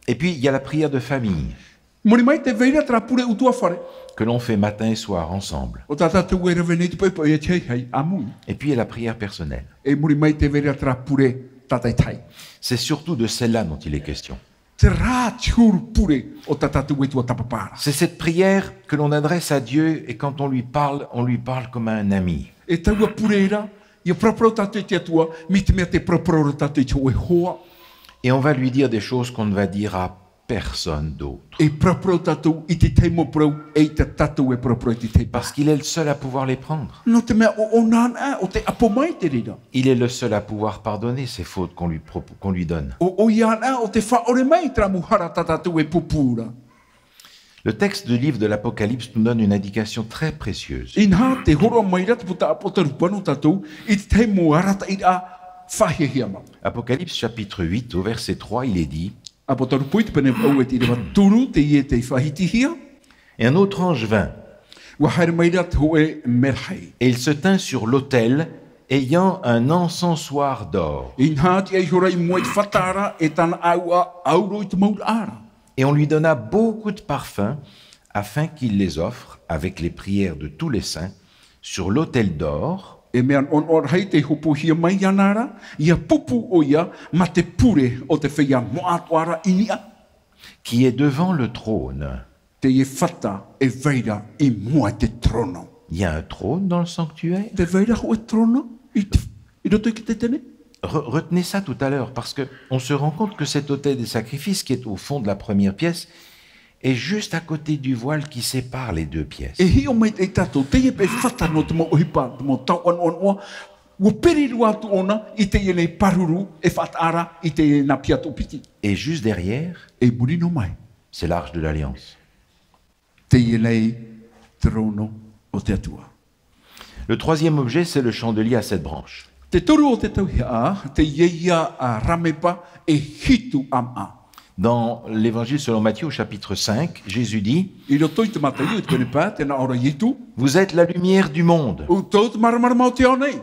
Et puis, il y a la prière de famille. Muri mai tē vai ra terā pure ʻutuāfare. Que l'on fait matin et soir ensemble. ʻO tā tātou e rave nei te poʻipoʻi e te haihai, ʻāmui. Et puis, il y a la prière personnelle. E muri mai tē vai ra terā pure tātaʻitahi. C'est surtout de celle-là dont il est question. Terā te huru pure o tā tātou e tuatāpapa ra. C'est cette prière que l'on adresse à Dieu et quand on lui parle, on lui parle comme à un ami. E taua pure ra, Ia paraparau tātou i te Atua, mai te mea tē paraparau ra tātou i te hōʻē hoa. Et on va lui dire des choses qu'on ne va dire à personne d'autre. E paraparau tātou i te tahi mau parau, ʻeita tātou e paraparau i te tahi paha. Parce qu'il est le seul à pouvoir les prendre. Nō te mea ʻo, ʻo ʻōna anaʻe ʻo tē ʻapo mai i te reira. Il est le seul à pouvoir pardonner ces fautes qu'on lui propo-, qu'on lui donne. ʻO, ʻo ia anaʻe ʻo tē faʻaʻore mai i terā mau hara tā tātou e pūpū ra. Le texte du livre de l'Apocalypse nous donne une indication très précieuse. Inaha, tē hōroʻa mai ra te puta ʻApotarupa nō tātou i te tahi mau arataʻiraʻa faʻahiahia mau. Apocalypse chapitre huit, au verset trois, il est dit, ʻApotarupa i te pene vaʻu e te ʻīrava toru, teie tei faʻahitihia. Et un autre ange vint. ʻUa haere mai ra te hōʻē merahi. Et il se tint sur l'autel, ayant un encensoir d'or. Inaha, ʻia tiʻa ihora i mua i te fata ra, e tāna ʻāuʻa ʻauro i te mauraʻa ra. Et on lui donna beaucoup de parfums, afin qu'il les offre, avec les prières de tous les saints, sur l'autel d'or. E mea noʻanoʻa rahi tei hōpoihia mai iāna ra, ʻia pūpū ʻoia mā te pure o te feiā moʻa atoʻa ra i niʻa. Qui est devant le trône. Teie fata e vai ra i mua i te terōno. Il y a un trône dans le sanctuaire. Tē vai ra hōʻē terōno i te, i roto i te tētene? Re-, retenez ça tout à l'heure, parce que on se rend compte que cet autel des sacrifices qui est au fond de la première pièce est juste à côté du voile qui sépare les deux pièces. E hiʻo mai tātou, teie paʻi fata nō te mau ʻohipa, te mau tauʻa noʻanoʻa, ʻua piri roa atu ʻōna i teie nei pāruru e faʻataʻa ra i teie nā pia tuʻu piti. Et juste derrière, e muri noa mai, c'est l'arche de l'alliance. Teie nei terōno o te Atua. Le troisième objet, c'est le chandelier à sept branches. Te toru o te tauihaʻa, teie ïa, ā, ramepa e hitu ʻāmaʻa. Dans l'Évangile selon Matthieu, au chapitre cinq, Jésus dit, I roto i te Mataio, i te pene pae, tē nā ʻō ra Ietu. Vous êtes la lumière du monde. ʻO ʻoutou te māramarama o te ao nei.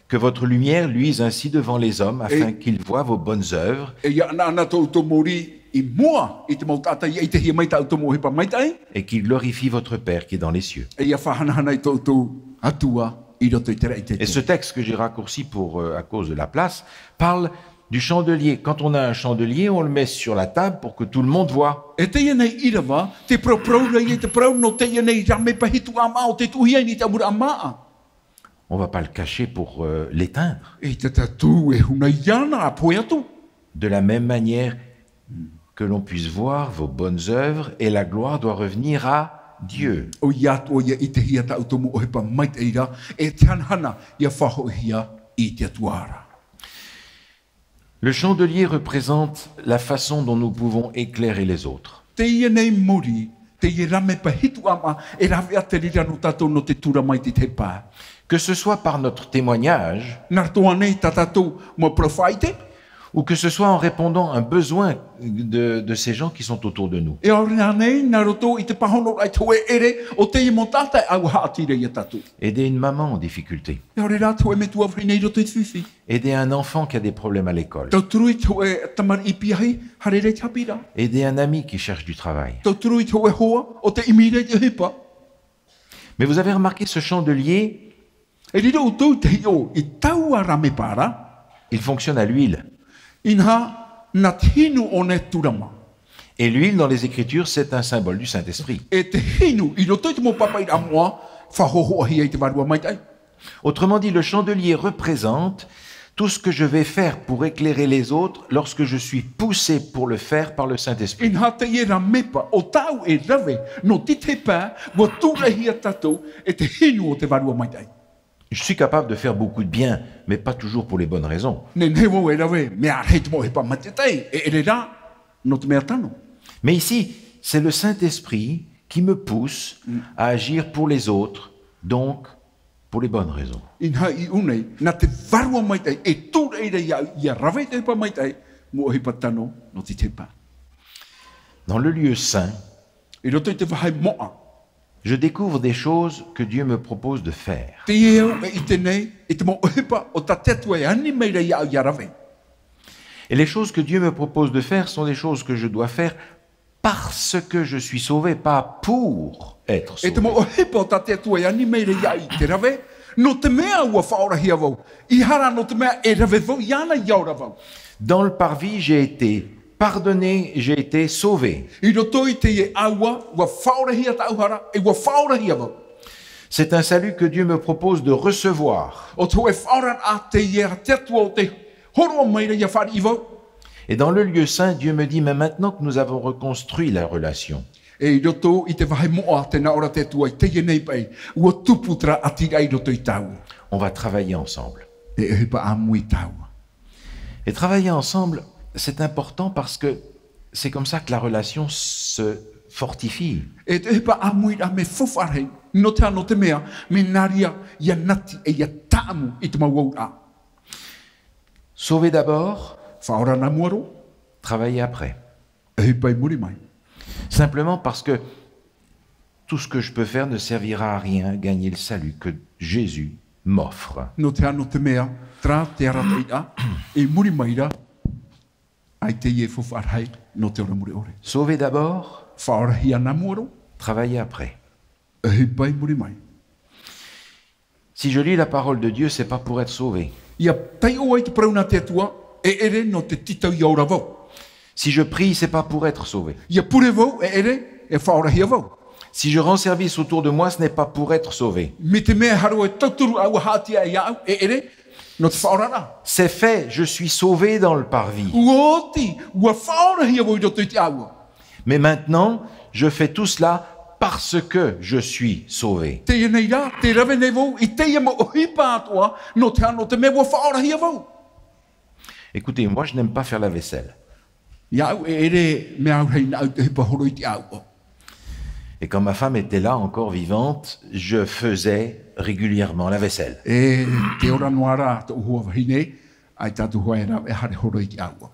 Que votre lumière luise ainsi devant les hommes, afin qu'ils voient vos bonnes œuvres. E ʻia ʻanaʻana tō ʻoutou mōrī i mua i te mau taʻata, ʻia ʻitehia mai tā ʻoutou mau ʻohipa maitaʻi. Et qu'ils glorifient votre Père qui est dans les cieux. E ʻia faʻahanahana i tō ʻoutou Atua i roto i te raʻi tētē. Et ce texte que j'ai raccourci pour, euh, à cause de la place, parle du chandelier. Quand on a un chandelier, on le met sur la table pour que tout le monde voit. E teie nei ʻīrava, tē paraparau ra ïa i te parau nō teie nei ramepa hitu ʻāmaʻa ʻo tē tuʻuhia i niʻa i te ʻamuraʻa māʻa. On va pas le cacher pour, euh, l'éteindre. ʻEita tātou e huna iāna ʻa pohe atu. De la même manière, que l'on puisse voir vos bonnes œuvres et la gloire doit revenir à Dieu. ʻOia atoʻa ʻia ʻitehia tā ʻoutou mau ʻohipa maitaʻi ra, e te hanahana ʻia faʻahoʻihia i te Atua ra. Le chandelier représente la façon dont nous pouvons éclairer les autres. Teie nei mōrī, teie ramepa hitu ʻāmaʻa, e rave atu ra nō tātou nō te tura mai i te tahi pae. Que ce soit par notre témoignage, nā roto ānei tā tātou mau parau faʻaʻite, ou que ce soit en répondant à un besoin de, de ces gens qui sont autour de nous. E ʻaore ānei nā roto i te pāhonoraʻa i te hōʻē ʻere o teie mau taʻata ʻaua haʻati ra ia tātou. Aider une maman en difficulté. E ʻaore rā te hōʻē metua vahine i roto i te fifi. Aider un enfant qui a des problèmes à l'école. Tauturu i te hōʻē tamariʻi piahi, haere ra i te haʻapiʻiraʻa. Aider un ami qui cherche du travail. Tauturu i te hōʻē hoa ʻo tē ʻimi ra i te ʻohipa. Mais vous avez remarqué ce chandelier. E riro ʻoutou i te hiʻo i taua ramepa ra. Il fonctionne à l'huile. Inaha, nā te hinu ʻōna e tūrama. Et l'huile, dans les Écritures, c'est un symbole du Saint-Esprit. E te hinu i roto i te mau pāpaʻiraʻa moʻa, faʻahōhoʻahia i te Vārua Maitaʻi. Autrement dit, le chandelier représente tout ce que je vais faire pour éclairer les autres lorsque je suis poussé pour le faire par le Saint-Esprit. Inaha, teie ramepa ʻo tāʻu e rave nō te tahi pae, ʻua tūraʻihia tātou e te hinu o te Vārua Maitaʻi. Je suis capable de faire beaucoup de bien, mais pas toujours pour les bonnes raisons. Nehenehe vau e rave mea rahi te mau ʻohipa maitaʻi, e ʻere rā nō te mea tano. Mais ici, c'est le Saint-Esprit qui me pousse à agir pour les autres, donc pour les bonnes raisons. Inaha i ʻō nei, nā te Vārua Maitaʻi e tūraʻi ra iāʻu ʻia rave i te ʻohipa maitaʻi, mau ʻohipa tano nō te tahi pae. Dans le lieu saint, i roto i te vāhi moʻa, je découvre des choses que Dieu me propose de faire. Teie au e ʻite nei i te mau ʻohipa ʻo tā te Atua e ani mai ra iāʻu ʻia rave. Et les choses que Dieu me propose de faire sont des choses que je dois faire parce que je suis sauvé, pas pour être sauvé. E te mau ʻohipa ʻo tā te Atua e ani mai ra iāʻu i te rave, nō te mea ʻua faʻaorahia vau, ʻaita rā nō te mea e rave vau iāna ʻia ora vau. Dans le parvis, j'ai été pardonné, j'ai été sauvé. I roto i teie ʻāua, ʻua faʻaorahia tāʻu hara, e ʻua faʻaorahia vau. C'est un salut que Dieu me propose de recevoir. ʻO te hōʻē faʻaoraraʻa teie a te Atua ʻo tē hōroʻa mai ra ʻia fāriʻi vau. Et dans le lieu saint, Dieu me dit, mais maintenant que nous avons reconstruit la relation, E i roto i te vāhi moʻa, tē nā ʻō ra te Atua, i teie nei paʻi, ʻua tupu terā ʻātiraʻa i roto ia tāua. On va travailler ensemble. E ʻohipa ʻāmui ia tāua. Et travailler ensemble, c'est important parce que c'est comme ça que la relation se fortifie. E te ʻohipa ʻāmui ra mea faufaʻa rahi, nō te aha, nō te mea, mea nā reira ʻia nati ʻe ʻia tāʻamu i te mau auraʻa. Sauver d'abord, Faʻaora nā mua roa. Travailler après. ʻOhipa i muri mai. Simplement parce que tout ce que je peux faire ne servira à rien à gagner le salut que Jésus m'offre. Nō te aha, nō te mea, terā te arataʻiraʻa, i muri mai ra, ʻaita e faufaʻa rahi, nō te ora mure ʻore. Sauver d'abord, Faʻaorahia nā mua roa. Travailler après. ʻOhipa i muri mai. Si je lis la parole de Dieu, c'est pas pour être sauvé. ʻIa taiʻo ai te parau nā te Atua, e ʻere nō te tītau ʻia ora vau. Si je prie, c'est pas pour être sauvé. ʻIa pure vau, e ʻere, e faʻaorahia vau. Si je rends service autour de moi, ce n'est pas pour être sauvé. Mai te mea e haro e tauturu ʻāua haʻatia iāʻu, e ʻere, nō te faʻaora ra. C'est fait, je suis sauvé dans le parvis. ʻUa oti, ʻua faʻaorahia vau i roto i te ʻāua. Mais maintenant, je fais tout cela parce que je suis sauvé. Teie nei rā, tē rave nei vau i teie mau ʻohipa atoʻa, nō te aha, nō te mea ʻua faʻaorahia vau. Écoutez, moi, je n'aime pas faire la vaisselle. Iāʻu e ʻere mea au rahi nāʻu te ʻohipa horo i te ʻāua. Et quand ma femme était là, encore vivante, je faisais régulièrement la vaisselle. E tē ora noa ra tōʻu hoa vahine, ʻaita atu hoʻi e rave haere horo i te ʻāua.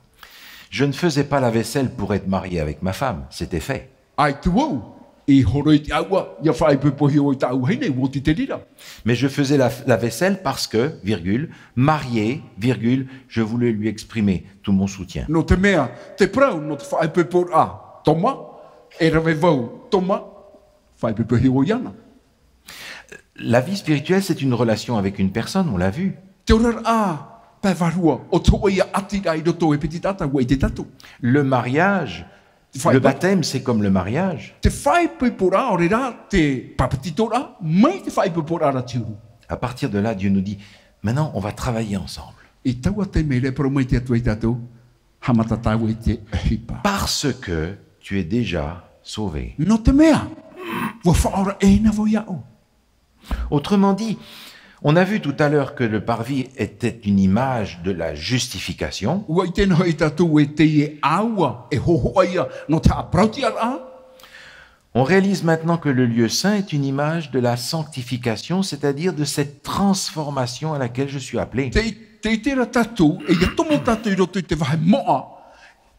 Je ne faisais pas la vaisselle pour être marié avec ma femme, c'était fait. ʻAita vau i horo i te ʻāua, ʻia faʻaipoipo hia vau i tāʻu vahine, ʻua oti te reira. Mais je faisais la, la vaisselle parce que, virgule, marié, virgule, je voulais lui exprimer tout mon soutien. Nō te mea, te parau, nō te faʻaipoiporaʻa, Toma, e rave vau, Toma, faʻaipoipo hia vau iāna. La vie spirituelle, c'est une relation avec une personne, on l'a vu. Te oraraʻa pae vārua, ʻo te hōʻē ʻātiraʻa i roto e piti taʻata, ʻua ʻite tātou. Le mariage, Te faʻaipoipo- le baptême, c'est comme le mariage. Te faʻaipoiporaʻa, ʻaore rā, te papetitoraʻa, mai te faʻaipoiporaʻa ra te huru. À partir de là, Dieu nous dit, maintenant, on va travailler ensemble. I taua taime ra, e parau mai te Atua ia tātou, haʻamata tāua i te ʻohipa. Parce que tu es déjà sauvé. Nō te mea, ʻua faʻaora ʻē na vau iāʻu. Autrement dit, on a vu tout à l'heure que le parvis était une image de la justification. ʻUa ʻite na hoʻi tātou ē teie ʻāua e hōhoʻa ia nō te haʻaparauʻtiaraʻa. On réalise maintenant que le lieu saint est une image de la sanctification, c'est-à-dire de cette transformation à laquelle je suis appelé. Tē, tē ʻite ra tātou, e ʻia tomo tātou i roto i te vāhi moʻa,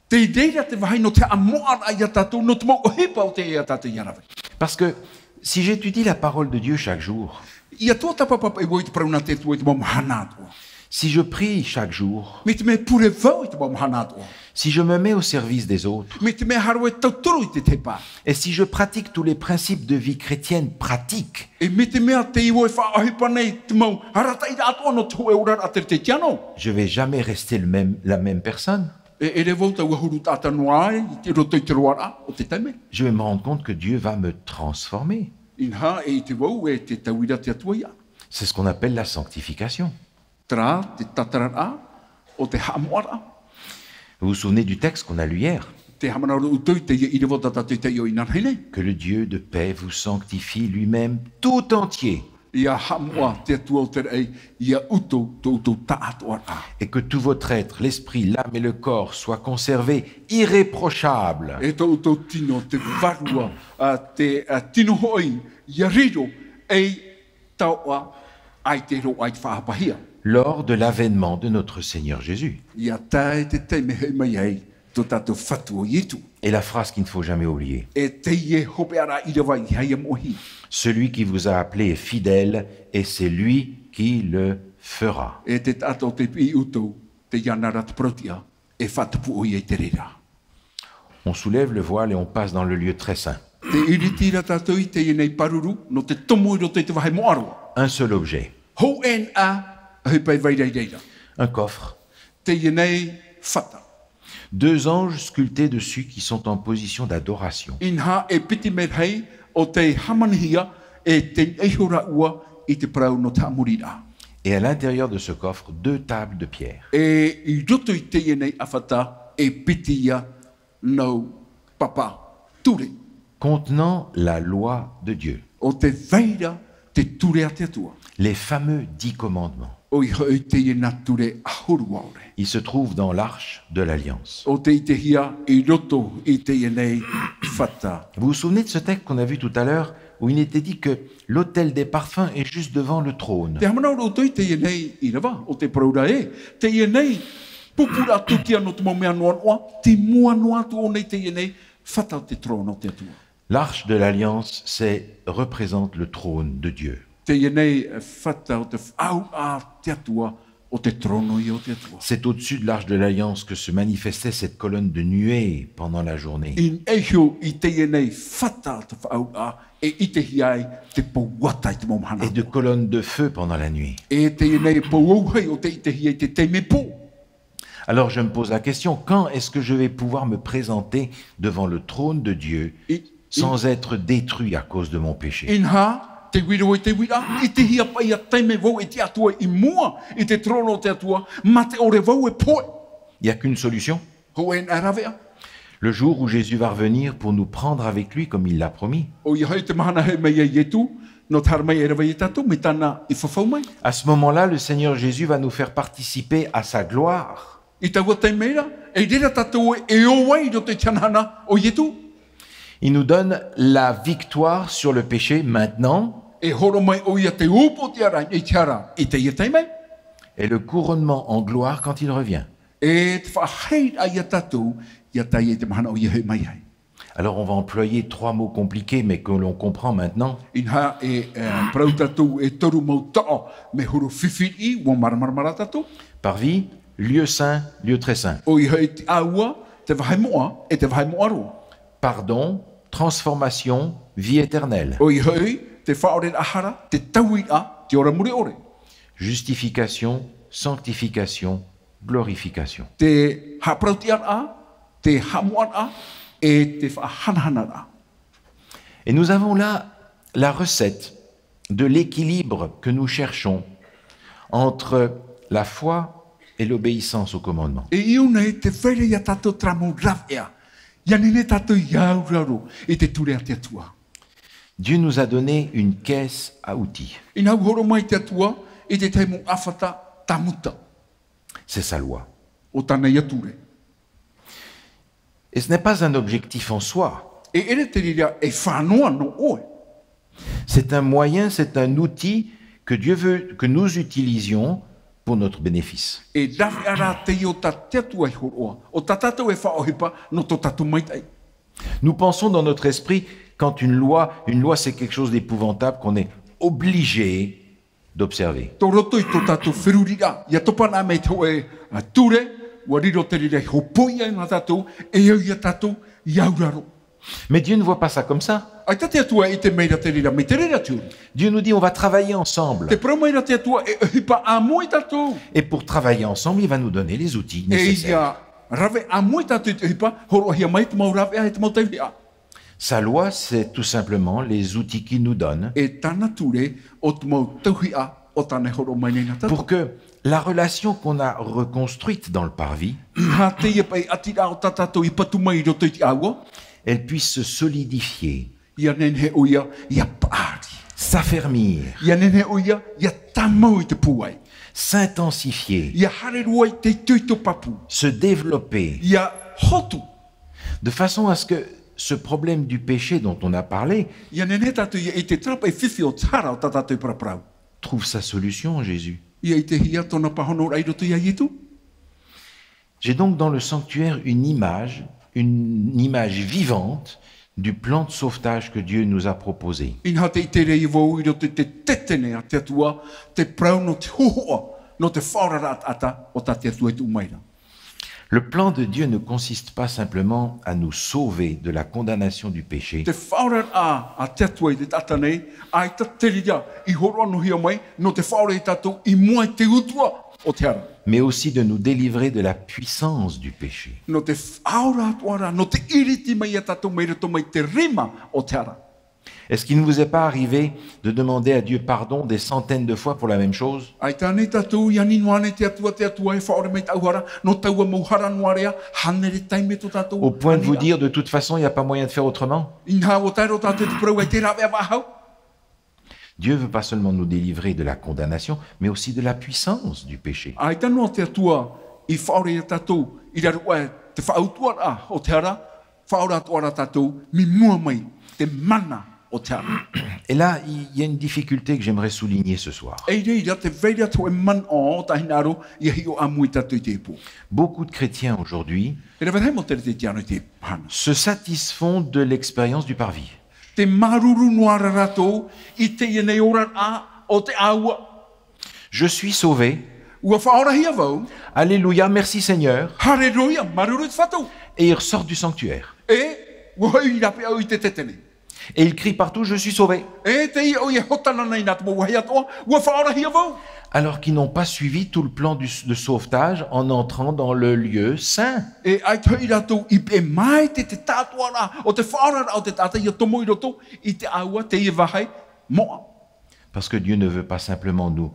tei reira te vāhi nō te haʻamoʻaraʻa ia tātou, nō te mau ʻohipa ʻo tē ʻia tātou ʻia rave. Parce que si j'étudie la parole de Dieu chaque jour, ʻIa tuatāpapa paʻi vau i te parau nā te Atua i te mau mahana atoʻa. Si je prie chaque jour, Mai te mea e pure vau i te mau mahana atoʻa. Si je me mets au service des autres, Mai te mea e haere e tauturu i te ʻohipa. Et si je pratique tous les principes de vie chrétienne pratique, E mai te mea tei ʻoe e faʻaʻohipa nei te mau arataʻiraʻa atoʻa nō te hōʻē oraraʻa teretetiano. Je vais jamais rester le même, la même personne. E ʻere vau taua huru taʻata noa ai i roto i te roaraʻa o te taime. Je vais me rendre compte que Dieu va me transformer. Inaha, e ʻite vau ē tē tauira te Atua ia. C'est ce qu'on appelle la sanctification. Terā te tātararaʻa o te haʻamoʻaraʻa. Vous vous souvenez du texte qu'on a lu hier ? Tē haʻamanaʻo ra ʻoutou i teie ʻīrava tā tātou i taiʻo inanahi nei. Que le Dieu de paix vous sanctifie lui-même tout entier. ʻIa haʻamoʻa te Atua o te raʻi ia ʻoutou, tō ʻoutou taʻatoʻaraʻa. Et que tout votre être, l'esprit, l'âme et le corps soient conservés irréprochables. E tō ʻoutou tino, te vārua, ā, te, ā, tino hoʻi, ʻia riro ei taoʻa, ʻaita e roaʻa i te faʻahapahia. Lors de l'avènement de notre Seigneur Jésus. ʻIa tae te taime e hoʻi mai ai tō tātou Fatu ʻo Ietu. Et la phrase qu'il ne faut jamais oublier. E teie hopeʻaraʻa ʻīrava ʻeiaha ia moʻehia. Celui qui vous a appelé est fidèle et c'est lui qui le fera. E te taʻata o tei piʻi iā ʻoutou, tei iāna ra te parauʻtiʻa, e faʻatupu ʻoia i te reira. On soulève le voile et on passe dans le lieu très saint. Tē ʻiriti ra tātou i teie nei pāruru, nō te tomo i roto i te vāhi moʻa roa. Un seul objet. Hōʻē noa ʻohipa e vai ra i reira. Un coffre. Teie nei fata. Deux anges sculptés dessus qui sont en position d'adoration. Inaha e piti merahi ʻo tei hāmanihia e tei niʻa iho rāua i te parau nō te haʻamoriraʻa. Et à l'intérieur de ce coffre, deux tables de pierre. E i roto i teie nei ʻāfata, e piti ïa nau papa ture. Contenant la loi de Dieu. ʻO tē vai ra te ture a te Atua. Les fameux dix commandements. ʻOia hoʻi teie nā ture ʻahuru ʻaore. Il se trouve dans l'arche de l'alliance. ʻO tē ʻitehia i roto i teie nei fata. Vous vous souvenez de ce texte qu'on a vu tout à l'heure, où il était dit que l'autel des parfums est juste devant le trône. Tē haʻamanaʻo ra ʻoutou i teie nei ʻīrava, ʻo tē parau ra ē, teie nei pupuraʻa tūtia nō te mau mea noanoa, tei mua noa atu ʻōna i teie nei fata o te terōna o te Atua. L'arche de l'alliance, c'est, représente le trône de Dieu. Teie nei fata o te faʻauraʻa a te Atua, ʻo te terōna ïa o te Atua. C'est au-dessus de l'arche de l'alliance que se manifestait cette colonne de nuée pendant la journée. I niʻa iho i teie nei fata o te faʻauraʻa, e ʻitehia ai te pouata i te mau mahana. Et de colonnes de feu pendant la nuit. E teie nei pou auahi ʻo tē ʻitehia i te taime pō. Alors je me pose la question, quand est-ce que je vais pouvoir me présenter devant le trône de Dieu I, i, sans être détruit à cause de mon péché ? Inaha, tē vai ra vau i te uiraʻa, ʻitehia paʻi ia taime vau e tiʻa atu ai i mua i te terōna o te Atua, mā te ʻore vau e pohe. Il y a qu'une solution. Hōʻē noa rāveʻa. Le jour où Jésus va revenir pour nous prendre avec lui comme il l'a promis. ʻOia hoʻi te mahana e hoʻi mai ai Ietu, nō te haere mai e rave ia tātou, mai tāna i fafau mai. À ce moment-là, le Seigneur Jésus va nous faire participer à sa gloire. I taua taime ra, e reira tātou e ō ai i roto i te hanahana o Ietu. Il nous donne la victoire sur le péché maintenant. E hōroʻa mai ʻoia te upoʻotiʻaraʻa i te hara i teie taime. Et le couronnement en gloire quand il revient. E te faʻahaeraʻa ia tātou, ia tae i te mahana ʻoia e hoʻi mai ai. Alors on va employer trois mots compliqués, mais que l'on comprend maintenant. Inaha e, e, parau tātou e toru mau taʻo, mea huru fifi riʻi, ʻua māramarama ra tātou. Parvis, lieu saint, lieu très saint. ʻOia hoʻi te ʻāua, te vāhi moʻa, e te vāhi moʻa roa. Pardon, transformation, vie éternelle. ʻOia hoʻi, te faʻaʻoreraʻa hara, te tauiraʻa, te ora mure ʻore. Justification, sanctification, glorification. Te haʻaparautiʻaraʻa, te haʻamoʻaraʻa, e te faʻahanahanaraʻa. Et nous avons là la recette de l'équilibre que nous cherchons entre la foi et l'obéissance au commandement. E ʻia ʻō nei te vai ra ia tātou terā mau rāveʻa, ʻia nehenehe tātou ʻia auraro i te ture a te Atua. Dieu nous a donné une caisse à outils. Inaha ʻua hōroʻa mai te Atua i te tahi mau ʻāfata tāmuta. C'est sa loi. ʻO tāna ia ture. Et ce n'est pas un objectif en soi. E ʻere te reira e fā noa nō ʻoe. C'est un moyen, c'est un outil que Dieu veut que nous utilisions pour notre bénéfice. E rāveʻa rā teie o tā te Atua i hōroʻa, ʻo tā tātou e faʻaʻohipa nō tō tātou maitaʻi. Nous pensons dans notre esprit, quand une loi, une loi c'est quelque chose d'épouvantable qu'on est obligé d'observer. Tō roto i tō tātou feruriraʻa, ʻia topa noa mai te hōʻē, ā, ture, ʻua riro te reira ei hōpoiʻa nā tātou, e au ia tātou ʻia auraro. Mais Dieu ne voit pas ça comme ça. ʻAita te Atua e ʻite mai ra te reira mai te reira atu. Dieu nous dit, on va travailler ensemble. Tē parau mai ra te Atua e ʻohipa ʻāmui tātou. Et pour travailler ensemble, il va nous donner les outils nécessaires. E ʻia rave ʻāmui tātou i te ʻohipa, hōroʻahia mai te mau rāveʻa e te mau tauihaʻa. Sa loi, c'est tout simplement les outils qu'il nous donne. E tāna ture, ʻo te mau tauihaʻa, ʻo tāna e hōroʻa mai nei nā tātou. Pour que la relation qu'on a reconstruite dans le parvis, ʻInaha teie paʻi ʻātiraʻa ʻo tā tātou i patu mai i roto i te ʻāua, elle puisse se solidifier. ʻIa nehenehe ʻoia, ʻia paʻari. S'affermir. ʻIa nehenehe ʻoia, ʻia tāmau i te pūai. S'intensifier. ʻIa haere roa i te itoito pāpū. Se développer. ʻIa hotu. De façon à ce que ce problème du péché dont on a parlé ʻIa nehenehe tātou ʻia ʻite terā paʻi fifi o te hara ʻo tā tātou i paraparau. Trouve sa solution en Jésus. ʻIa ʻitehia tōna pāhonoraʻa i roto ia Ietu. J'ai donc dans le sanctuaire une image, une image vivante du plan de sauvetage que Dieu nous a proposé. ʻInaha tē ʻite ra vau i roto i te tetene a te Atua, te parau nō te hōhoʻa, nō te faʻaoraraʻa taʻata, ʻo tā te Atua i tuʻu mai ra. Le plan de Dieu ne consiste pas simplement à nous sauver de la condamnation du péché, Te faʻaoraraʻa a te Atua i te taʻata nei, ʻaita te reira i hōroʻa noa hia mai, nō te faʻaora ia tātou i mua i te utuʻa o te hara. mais aussi de nous délivrer de la puissance du péché. Nō te faʻaora atoʻa ra, nō te ʻiriti mai ia tātou mai roto mai te rima o te hara. Est-ce qu'il ne vous est pas arrivé de demander à Dieu pardon des centaines de fois pour la même chose ? ʻAita ānei tātou i ani noa nei te Atua, te Atua e faʻaʻore mai tāʻu hara, nō taua mau hara noa ra, hānere taime tō tātou. Au point de vous dire, de toute façon, il n'y a pas moyen de faire autrement ? Inaha ʻua tae roa tātou i te parau ʻaita e rāveʻa faʻahou. Dieu veut pas seulement nous délivrer de la condamnation, mais aussi de la puissance du péché. ʻAita noa te Atua i faʻaʻore ia tātou i raro aʻe i te faʻautuʻaraʻa o te hara, faʻaora atoʻa ra tātou, mai mua mai te mana o te hara. Et là, il y a une difficulté que j'aimerais souligner ce soir. E i reira te vai ra te hōʻē manaʻo o tā hinaʻaro ʻia hiʻo ʻāmui tātou i teie pō. Beaucoup de chrétiens aujourd'hui E rave rahi mau te kerisetiano i teie mahana. Se satisfont de l'expérience du parvis. Tē māuruuru noa ra rātou i teie nei oraraʻa o te ʻāua. Je suis sauvé. ʻUa faʻaorahia vau. Alléluia, merci Seigneur. Haleluia, māuruuru te Fatu. Et ils ressortent du sanctuaire. E, ʻua hoʻi i rāpae i te tētene. Et ils crient partout, je suis sauvé. E tē ʻite ʻoia e hōtana nei nā te mau vāhi atoʻa, ʻua faʻaorahia vau. Alors qu'ils n'ont pas suivi tout le plan du, de sauvetage en entrant dans le lieu saint. E ʻaita hoʻi rātou i peʻe mai te, te tāʻātoʻaraʻa o te faʻaoraraʻa o te taʻata ʻia tomo i roto i te ʻāua, teie vāhi moʻa. Parce que Dieu ne veut pas simplement nous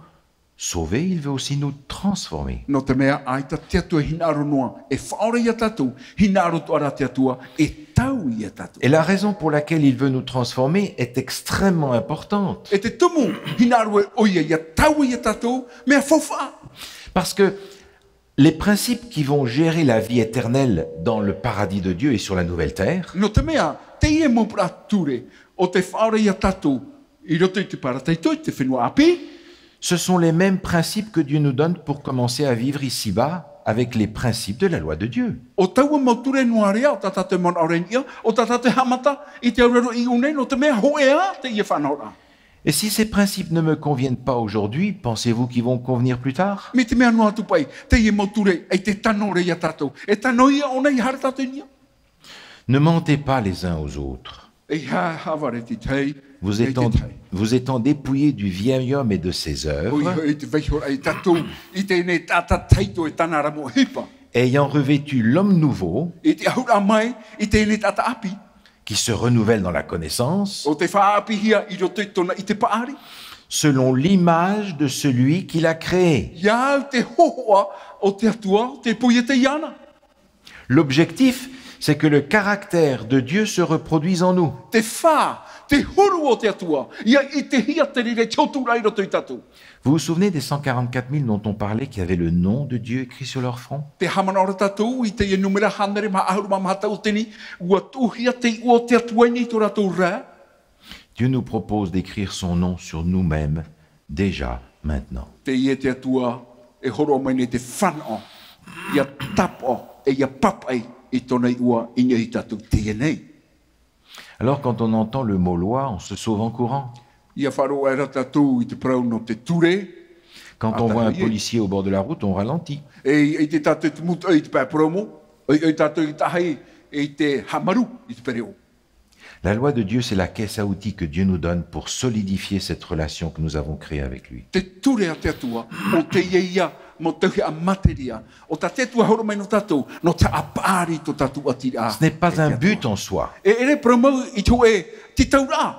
sauver, il veut aussi nous transformer. Nō te mea ʻaita te Atua e hinaʻaro noa e faʻaora ia tātou, hinaʻaro atoʻa ra te Atua e taui ia tātou. Et la raison pour laquelle il veut nous transformer est extrêmement importante. E te tumu hinaʻaro ʻoia ʻia taui ia tātou, mea faufaʻa. Parce que les principes qui vont gérer la vie éternelle dans le paradis de Dieu et sur la nouvelle terre, Nō te mea, teie mau parau ture o te faʻaora ia tātou i roto i te parataito, i te fenua ʻāpī. Ce sont les mêmes principes que Dieu nous donne pour commencer à vivre ici-bas avec les principes de la loi de Dieu. ʻO taua mau ture noa ra o tā tātou e manaʻo ra i niʻa, o tā tātou e haʻamata i te auraʻa i ʻō nei, nō te mea hōʻē ā teie faʻanahoraʻa. Et si ces principes ne me conviennent pas aujourd'hui, pensez-vous qu'ils vont convenir plus tard ? Mai te mea noa atu paʻi, teie mau ture ʻaita e tano ra ia tātou, e tano ia ʻōna i haere tātou i niʻa. Ne mentez pas les uns aux autres. E hā, hāvare te tahi, Vous étant, te tahi. Vous étant dépouillés du vieil homme et de ses œuvres, Hoʻi, hoʻi, te vaiho ra ia tātou i teie nei taʻata tahito e tāna ra mau ʻohipa. Ayant revêtu l'homme nouveau, I te ʻahuraʻa mai i teie nei taʻata ʻāpī. Qui se renouvelle dans la connaissance, ʻO tē faʻaʻāpīhia i roto i tōna ʻite paʻari. Selon l'image de celui qui l'a créé. ʻIa au te hōhoʻa o te Atua, o tē poiete iāna. L'objectif, c'est que le caractère de Dieu se reproduise en nous. Te fā, te huru o te Atua, ʻia ʻitehia te reira i te hotu ra i roto ia tātou. Vous vous souvenez des cent quarante-quatre mille dont on parlait, qui avaient le nom de Dieu écrit sur leur front ? Tē haʻamanaʻo ra tātou i teie nūmera hānere maha ʻahuru mā maha tauatini, ʻua tuʻuhia te iʻoa o te Atua i niʻa i tō rātou ra. Dieu nous propose d'écrire son nom sur nous-mêmes, déjà, maintenant. Teie te Atua e hōroʻa mai nei te fānaʻo, ʻia tāpaʻo, e ʻia pāpaʻi i tōna iʻoa i niʻa ia tātou teie nei. Alors, quand on entend le mot loi, on se sauve en courant. ʻIa faʻaroʻo aʻera tātou i te parau nō te ture. Quand on voit un policier au bord de la route, on ralentit. E, e ʻite tātou i te mūtoʻi i te pae purōmu, ʻoiʻoi tātou i tahi i te haʻamaru i te pereʻoʻo. La loi de Dieu, c'est la caisse à outils que Dieu nous donne pour solidifier cette relation que nous avons créée avec lui. Te ture a te Atua, ʻo teie ïa mau tauihaʻa materia o tā te Atua e hōroʻa mai nō tātou, nō te haʻapaʻari i tō tātou ʻatiraʻa. Ce n'est pas un but en soi. E ʻere parau mau i te hōʻē tītauraʻa.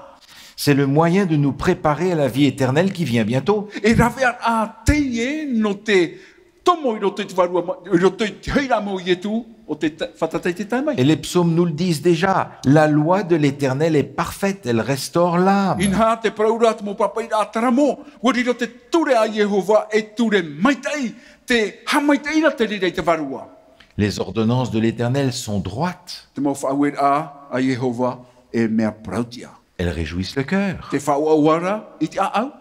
C'est le moyen de nous préparer à la vie éternelle qui vient bientôt. E raveraʻa teie nō te tomo i roto i te Vārua ma-, i roto i te hoʻiraʻa mau o Ietu, ʻo te ta-, fātata i te tae mai. Et les psaumes nous le disent déjà, la loi de l'Éternel est parfaite, elle restaure l'âme. Inaha te parau ra te mau pāpaʻiraʻa taramo, ʻua riro te ture a Iehova e ture maitaʻi, tē haʻamaitaʻi ra te reira i te vārua. Les ordonnances de l'Éternel sont droites. Te mau faʻaueraʻa a Iehova e mea parauʻtiʻa. Elles réjouissent le cœur. Tē faʻaʻoaʻoa ra i te ʻāʻau.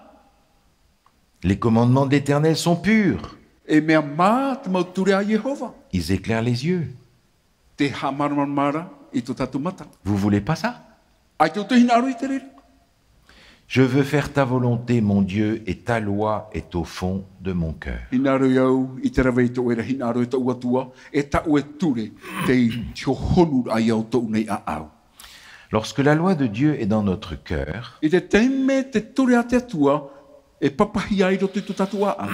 Les commandements de l'Éternel sont purs. E mea mā te mau ture a Iehova. Ils éclairent les yeux. Tē haʻamāramarama ra i tō tātou mata. Vous voulez pas ça ? ʻAita ʻoutou e hinaʻaro i te reira. Je veux faire ta volonté, mon Dieu, et ta loi est au fond de mon cœur. Hinaʻaro au i te rave i tō ʻoe ra hinaʻaro, e tōʻu Atua, e tā ʻoe ture, tei te hohonuraʻa ïa o tōʻu nei ʻāʻau. Lorsque la loi de Dieu est dans notre cœur, I te taime te ture a te Atua e papahia i roto i tō tātou ʻāʻau,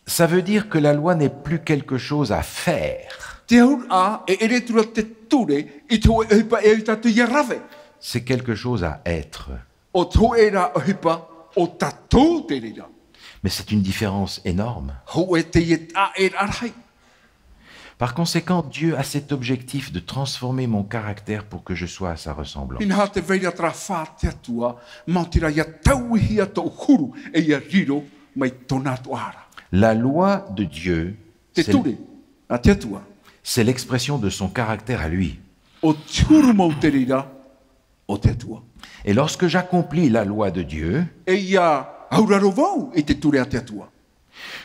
ça veut dire que la loi n'est plus quelque chose à faire. Te auraʻa, e ʻere atu ra te ture i te hōʻē ʻohipa e au ia tātou ʻia rave. C'est quelque chose à être. ʻO te hōʻē ra ʻohipa, ʻo tātou te reira. Mais c'est une différence énorme. Hōʻē teie taʻeraʻa rahi. Par conséquent, Dieu a cet objectif de transformer mon caractère pour que je sois à sa ressemblance. Inaha tē vai ra terā fā te Atua, maoti rā ʻia tauihia tōʻu huru, e ʻia riro mai tōna atoʻa ra. La loi de Dieu, Te c'est, ture a te Atua. C'est l'expression de son caractère à lui. ʻO te huru mau te reira o te Atua. Et lorsque j'accomplis la loi de Dieu, E ʻia auraro vau i te ture a te Atua.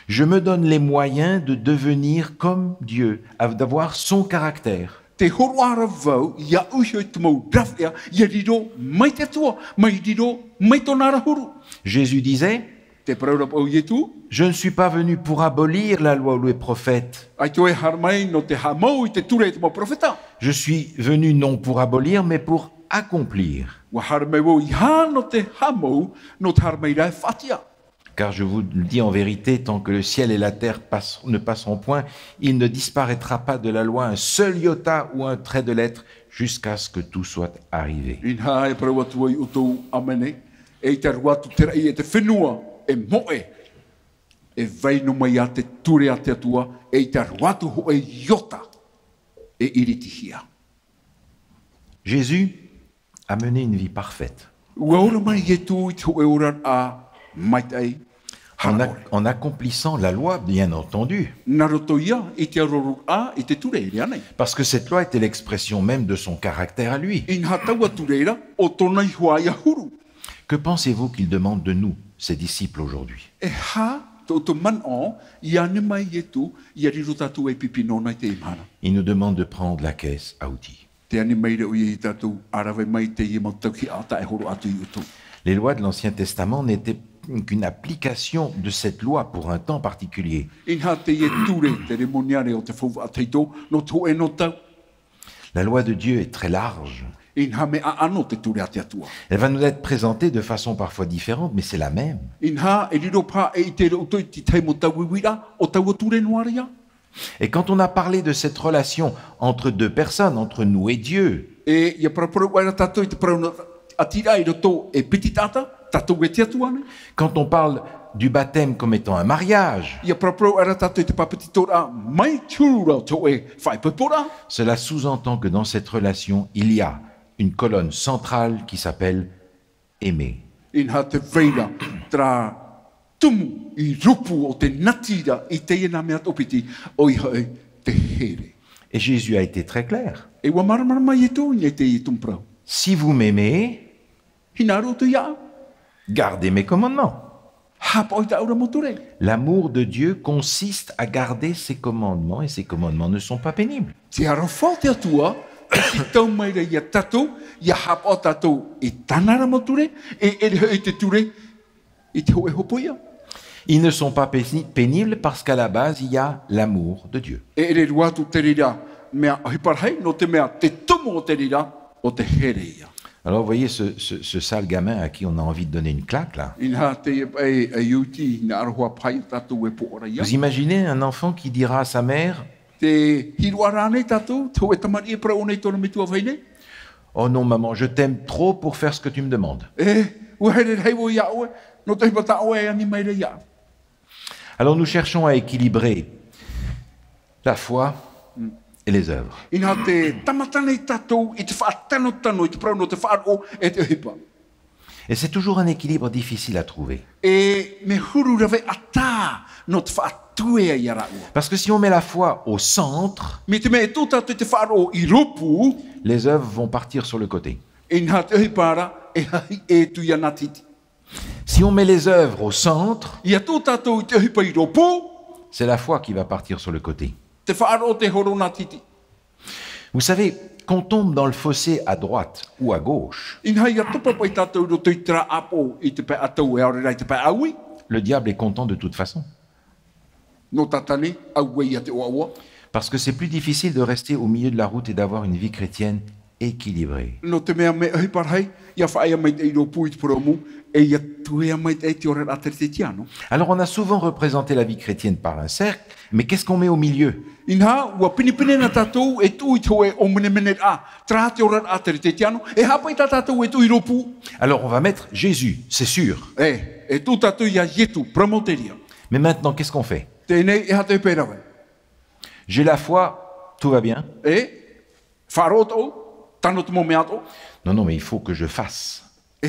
Je me donne les moyens de devenir comme Dieu, av-, d'avoir son caractère. Te hōroʻa ra vau, ʻia ʻuhi i te mau rāveʻa, ʻia riro mai te Atua, mai riro mai tōna ra huru. Jésus disait, Te parau ra paʻi o Ietu. Je ne suis pas venu pour abolir la loi ou les prophètes. ʻAita e haere mai nō te haʻamau i te ture e te mau perofeta. Je suis venu non pour abolir, mais pour accomplir. ʻUa haere mai vau ʻeiaha nō te haʻamau, nō te haere mai ra e faʻatiʻa. Car je vous le dis en vérité, tant que le ciel et la terre passe-, ne passeront point, il ne disparaîtra pas de la loi un seul iota ou un trait de lettre, jusqu'à ce que tout soit arrivé. Inaha e parau atu ai ʻoutou, ʻāmene, ʻeita roa atu te raʻi e te fenua e moʻe, e vai noa mai ā te ture a te Atua, ʻeita roa atu hōʻē iota e iritihia. Jésus a mené une vie parfaite. ʻUa ora mai Ietu i te hōʻē oraraʻa maitaʻi. En ac-, en accomplissant la loi, bien entendu. Nā roto ia i te aroraʻa i te ture, e riro nei. Parce que cette loi était l'expression même de son caractère à lui. Inaha taua ture ra, ʻo tōna iho ā huru. Que pensez-vous qu'il demande de nous, ses disciples, aujourd'hui ? E aha tō, tō manaʻo, i ani mai Ietu, ʻia riro tātou ei pipi nōna i teie mahana. Il nous demande de prendre la caisse à outils. Tē ani mai ra ʻoia ia tātou, ʻa rave mai teie mau tauihaʻa e hōroʻa atu ia ʻoutou. Les lois de l'Ancien Testament n'étaient qu'une application de cette loi pour un temps particulier. Inaha teie ture, ceremoniare o te Faufaʻa Tahito, nō te hōʻē noa tau. La loi de Dieu est très large. Inaha mea ʻaʻano te ture a te Atua. Elle va nous être présentée de façon parfois différente, mais c'est la même. Inaha, e riro paha e ʻite ra ʻoutou i te tahi mau tauihaʻa, ʻo taua ture noa ra ia. Et quand on a parlé de cette relation entre deux personnes, entre nous et Dieu, E ʻia paraparau aʻera tātou i te parau nō te ʻātīraʻa i roto e piti taʻata, tātou e te Atua nei. Quand on parle du baptême comme étant un mariage, ʻIa paraparau aʻera tātou i te pāpetitoraʻa mai te huru ra o te hōʻē faʻaipoiporaʻa. Cela sous-entend que dans cette relation, il y a une colonne centrale qui s'appelle aimer. Inaha tē vai ra terā tumu i rōpū o te natira i teie nā mea toʻopiti, ʻoia hoʻi te here. Et Jésus a été très clair. E ʻua māramarama Ietu i niʻa i teie tumu parau. Si vous m'aimez, Hinaʻaro ʻoutou iāʻu. Gardez mes commandements. Haʻapaʻo i tāʻu ra mau ture. L'amour de Dieu consiste à garder ses commandements, et ses commandements ne sont pas pénibles. Te aroha o te Atua, tē tītau mai ra ia tātou, ʻia haʻapaʻo tātou i tāna ra mau ture, e ʻere hoʻi te ture i te hōʻē hopoiʻa. Ils ne sont pas péni-, pénibles parce qu'à la base, il y a l'amour de Dieu. E ʻere roa atu te reira mea ʻohipa rahi, nō te mea te tumu o te reira, ʻo te here ia. Alors, vous voyez ce, ce, ce sale gamin à qui on a envie de donner une claque, là. Inaha teie paʻi e uiti, hinaʻaro hoʻi paha ia tātou e pōʻora ia. Vous imaginez un enfant qui dira à sa mère, Tē hīroʻa ra ānei tātou, te hōʻē tamariʻi e parau nei i tōna metua vahine? Oh non, maman, je t'aime trop pour faire ce que tu me demandes. E, ʻua here rahi vau iā ʻoe, nō te ʻohipa tā ʻoe e ani mai ra iāʻu. Alors nous cherchons à équilibrer la foi et les œuvres. Inaha tē tāmata nei tātou i te faʻatanotano i te parau nō te faʻaroʻo e te ʻohipa. Et c'est toujours un équilibre difficile à trouver. E mea huru rave ʻatā nō te faʻatuea ia rāua. Parce que si on met la foi au centre, Mai te mea e tō tātou te faʻaroʻo i rōpū, les œuvres vont partir sur le côté. Inaha te ʻohipa ra, e haʻiʻē atu ia nā te hiti. Si on met les œuvres au centre, ʻIa tō tātou i te ʻohipa i rōpū, c'est la foi qui va partir sur le côté. Te faʻaroʻo tē horo nā te hiti. Vous savez, qu'on tombe dans le fossé à droite ou à gauche, Inaha ʻia topa paʻi tātou i roto i terā ʻāpoʻo, i te pae ʻatau e ʻaore rā i te pae ʻāui, le diable est content de toute façon. Nō Tātane, ʻauē ia te ʻoaʻoa. Parce que c'est plus difficile de rester au milieu de la route et d'avoir une vie chrétienne équilibré. Nō te mea mea ʻohipa rahi, ʻia faʻaea maitaʻi i rōpū i te purōmu, e ʻia tuea maitaʻi te oraraʻa teretetiano. Alors, on a souvent représenté la vie chrétienne par un cercle, mais qu'est-ce qu'on met au milieu ? Inaha, ʻua pinepine na tātou e tuʻu i te hōʻē ʻōmenemeneraʻa, terā te oraraʻa teretetiano, e aha paʻi tā tātou e tuʻu i rōpū ? Alors, on va mettre Jésus, c'est sûr. E, e tuʻu tātou ia Ietu, parau maori teie. Mais maintenant, qu'est-ce qu'on fait ? Teie nei, e aha te ʻohipa e rave ? J'ai la foi, tout va bien. E, faʻaroʻo atoʻa, tano te mau mea atoʻa. Non, non, mais il faut que je fasse. E,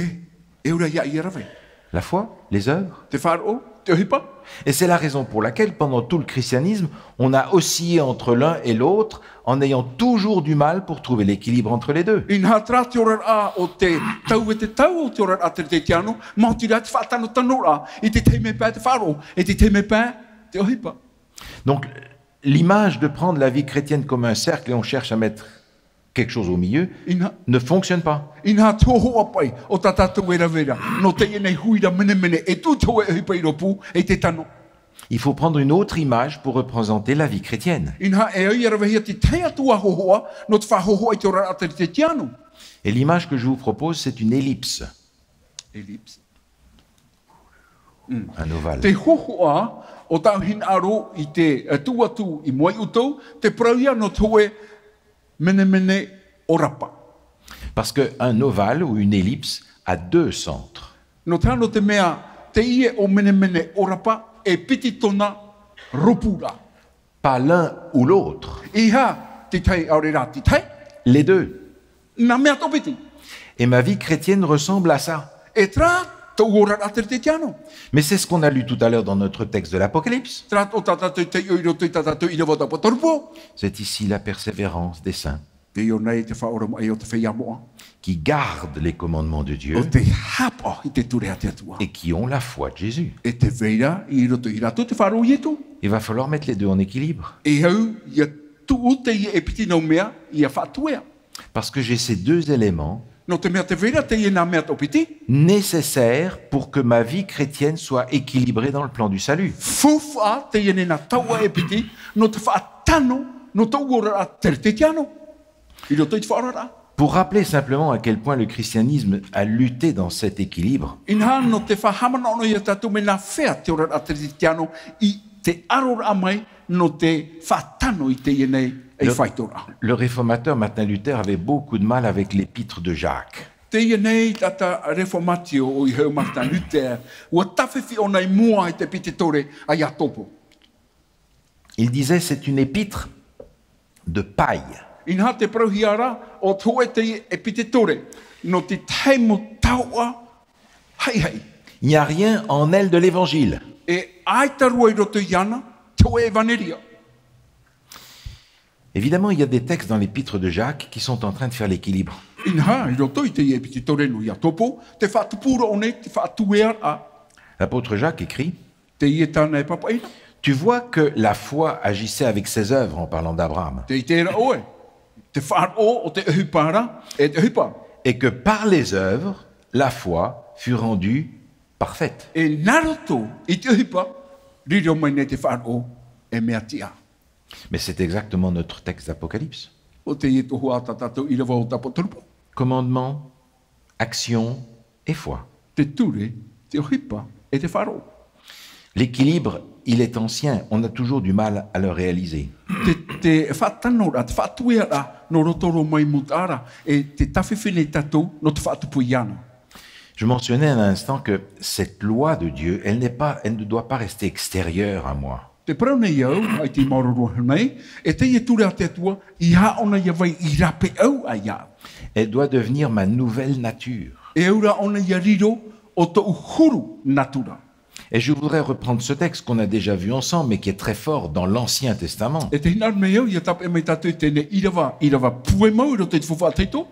e ʻaore ia e rave. La foi, les œuvres. Te faʻaroʻo, te ʻohipa. Et c'est la raison pour laquelle, pendant tout le christianisme, on a oscillé entre l'un et l'autre, en ayant toujours du mal pour trouver l'équilibre entre les deux. Inaha terā te oraraʻa o te tau e te tau o te oraraʻa teretetiano, maoti rā te faʻatanotanoraʻa, i te tahi mea paʻi te faʻaroʻo, i te tahi mea paʻi te ʻohipa. Donc, l'image de prendre la vie chrétienne comme un cercle et on cherche à mettre quelque chose au milieu, Ina- ne fonctionne pas. Inaha te hōhoʻa paʻi, o tā tātou e rave ra, nō teie nei huira ʻōmenemene, e tuʻu te hōʻē ʻohipa i rōpū, e te tano. Il faut prendre une autre image pour représenter la vie chrétienne. Inaha e au ia ravehia te tahi atu ā hōhoʻa, nō te faʻahōhoʻa i te oraraʻa teretetiano. Et l'image que je vous propose, c'est une ellipse. Ellipse. Un ovale. Te hōhoʻa o tāʻu hinaʻaro i te, eh, tuʻu atu i mua ia ʻoutou, te parau ia nō te hōʻē ʻōmenemene ʻōrapa. Parce que un ovale ou une ellipse a deux centres. Nō te aha, nō te mea, teie ʻōmenemene ʻōrapa, e piti tōna rōpūraʻa. Pas l'un ou l'autre. ʻEiaha te tahi, ʻaore rā te tahi. Les deux. Nā mea atoʻa piti. Et ma vie chrétienne ressemble à ça. E terā tōʻu oraraʻa teretetiano. Mais c'est ce qu'on a lu tout à l'heure dans notre texte de l'Apocalypse. Terā atoʻa tā tātou i taiʻo i roto i tā tātou ʻīrava o te ʻApotarupo. C'est ici la persévérance des saints. Teie nei te faʻaʻoromaʻi o te feiā moʻa. Qui gardent les commandements de Dieu. ʻO tē haʻapaʻo i te ture a te Atua. Et qui ont la foi de Jésus. E tē vai ra i roto ia rātou te faʻaroʻo o Ietu. Il va falloir mettre les deux en équilibre. E au ia tuʻu teie e piti nau mea ia faʻatuea. Parce que j'ai ces deux éléments. Nō te mea tē vai ra teie nā mea atoʻa piti. Nécessaires pour que ma vie chrétienne soit équilibrée dans le plan du salut. Faufaʻa teie nei nā taua e piti, nō te faʻatano, nō tōʻu oraraʻa teretetiano. I roto i te faʻaoraraʻa. Pour rappeler simplement à quel point le christianisme a lutté dans cet équilibre. Inaha nō te faʻahaʻamanaʻo ia tātou mea nā hea te oraraʻa teretetiano i te aroraʻa mai nō te faʻatano i teie nei e Le, faitoraʻa. Le réformateur Martin Luther avait beaucoup de mal avec l'épître de Jacques. Teie nei taʻata reformatio ʻo Iehova Martin Luther, ʻua tāfifi ʻōna i mua i te ʻepitētore a Iakobo. Il disait, c'est une épître de paille. Inaha tē parauhia ra, ʻo te hōʻē ʻepitētore, nō te tahi mau taoʻa haʻihaʻi. Il n'y a rien en elle de l'évangile. E ʻaita roa i roto iāna, te hōʻē ʻevaneria. Évidemment, il y a des textes dans l'épître de Jacques qui sont en train de faire l'équilibre. Inaha, i roto i te ʻepitētore nō Iakobo, tē faʻatupu ra ʻō nei te faʻatueraʻa. L'apôtre Jacques écrit, Teie tāna e pāpaʻi ra. Tu vois que la foi agissait avec ses œuvres en parlant d'Abraham. Tē ʻite ra ʻoe, te faʻaroʻo ʻo te ʻohipa ra, e te ʻohipa. Et que par les œuvres, la foi fut rendue parfaite. E nā roto i te ʻohipa, riro mai nei te faʻaroʻo e mea tiʻa. Mais c'est exactement notre texte d'Apocalypse. ʻO teie te hōhoʻa tā tātou ʻīrava o te ʻApotarupo. Commandement, action et foi. Te ture, te ʻohipa, e te faʻaroʻo. L'équilibre, il est ancien, on a toujours du mal à le réaliser. Te, te faʻatanoraʻa, te faʻatueraʻa, nō roto roa mai mūtaʻa ra, e tē tāfifi nei tātou, nō te faʻatupu iāna. Je mentionnais à l'instant que cette loi de Dieu, elle n'est pas, elle ne doit pas rester extérieure à moi. Tē parau nei au, ʻaita i māuruuru nei, e teie ture a te Atua, ʻeiaha ʻōna ʻia vai i rāpae au iāʻu. Elle doit devenir ma nouvelle nature. E au ra ʻōna ʻia riro ʻo tōʻu huru natura. Et je voudrais reprendre ce texte qu'on a déjà vu ensemble, mais qui est très fort dans l'Ancien Testament. E tē hinaʻaro nei au, ʻia tāpeʻa mai tātou i teie ʻīrava, ʻīrava puemau i roto i te Faufaʻa Tahito.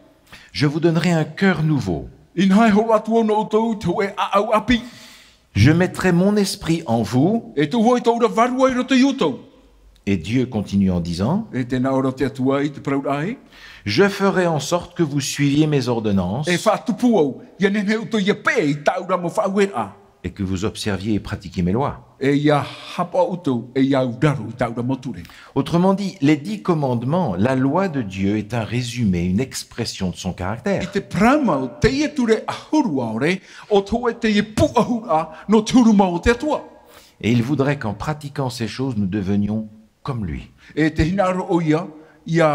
Je vous donnerai un cœur nouveau. Inaha e hōroʻa atu au nō ʻoutou te hōʻē ʻāʻau ʻāpī. Je mettrai mon esprit en vous. E tuʻu hoʻi tōʻu ra vārua i roto iā ʻoutou. Et Dieu continue en disant, E tē nā ʻō ra te Atua i te parauraʻa ē. Je ferai en sorte que vous suiviez mes ordonnances. E faʻatupu au, ʻia nehenehe ʻoutou ʻia peʻe i tāʻu ra mau faʻaueraʻa. et que vous observiez et pratiquiez mes lois. E ʻia haʻapaʻo ʻoutou, e ʻia auraro i tāʻu ra mau ture. Autrement dit, les dix commandements, la loi de Dieu, est un résumé, une expression de son caractère. I te parau mau, teie ture ʻahuru ʻaore, ʻo te hōʻē teie pūʻohuraʻa nō te huru mau o te Atua. Et il voudrait qu'en pratiquant ces choses, nous devenions comme lui. E tē hinaʻaro ʻoia, ʻia